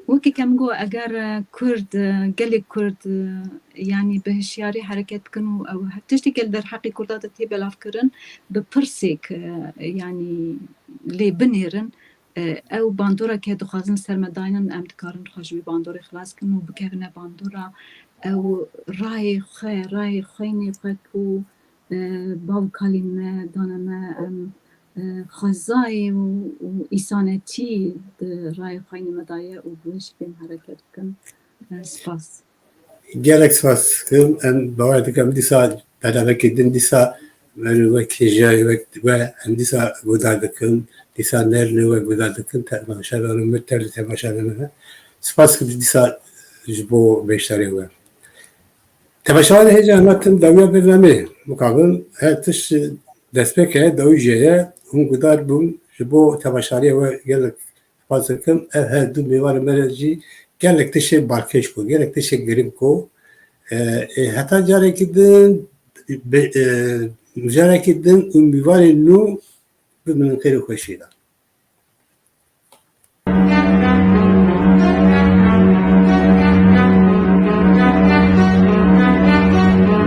Wekî ke min got, eger, e, Kurd, e, gelê Kurd, e, yanî bi hişyarî hereket bikin û ew he-, tiştê ke li derheqê Kurda de tê belavkirin, bi pirsêk, e, yanî lê binêrin, e, ew bandora ke dixwazin ser me daynin, em dikarin xwe ji wî bandorê xilas kin û bikevine bandora ew rayê xwe, rayê xwênê xwe ku, e, bav kalîn me dane me, em, e, xwezayê û, û îsanetî di rayê xwênê me daye û bi wê şiklê em hereket bikin. E, spas. Gelek spas dikim. Em bawer dikim dîsa bernamekî din dîsa em wek hêjayê wek we em dîsa guhdar dikin. Dîsa nerine wek guhdar dikin. Temaşevanên me, tevlî temaşevanên me. Spas dikim dîsa ji bo beşdarê we. Temaşevanê hêja, em hatin dawiya bernameyê. Mixabin her tişt destpêk heye, dawî jê ye. Hûn guhdar bûn. Ji bo temaşariya we gelek spas dikim. Ev her du mêvanê me re jî gelek tiştê balkêş ku, gelek tiştê giring ku, e, e, heta carekî din, be-, e, carekî din û mêvanê nû bimînin xêr û xweşiyê de.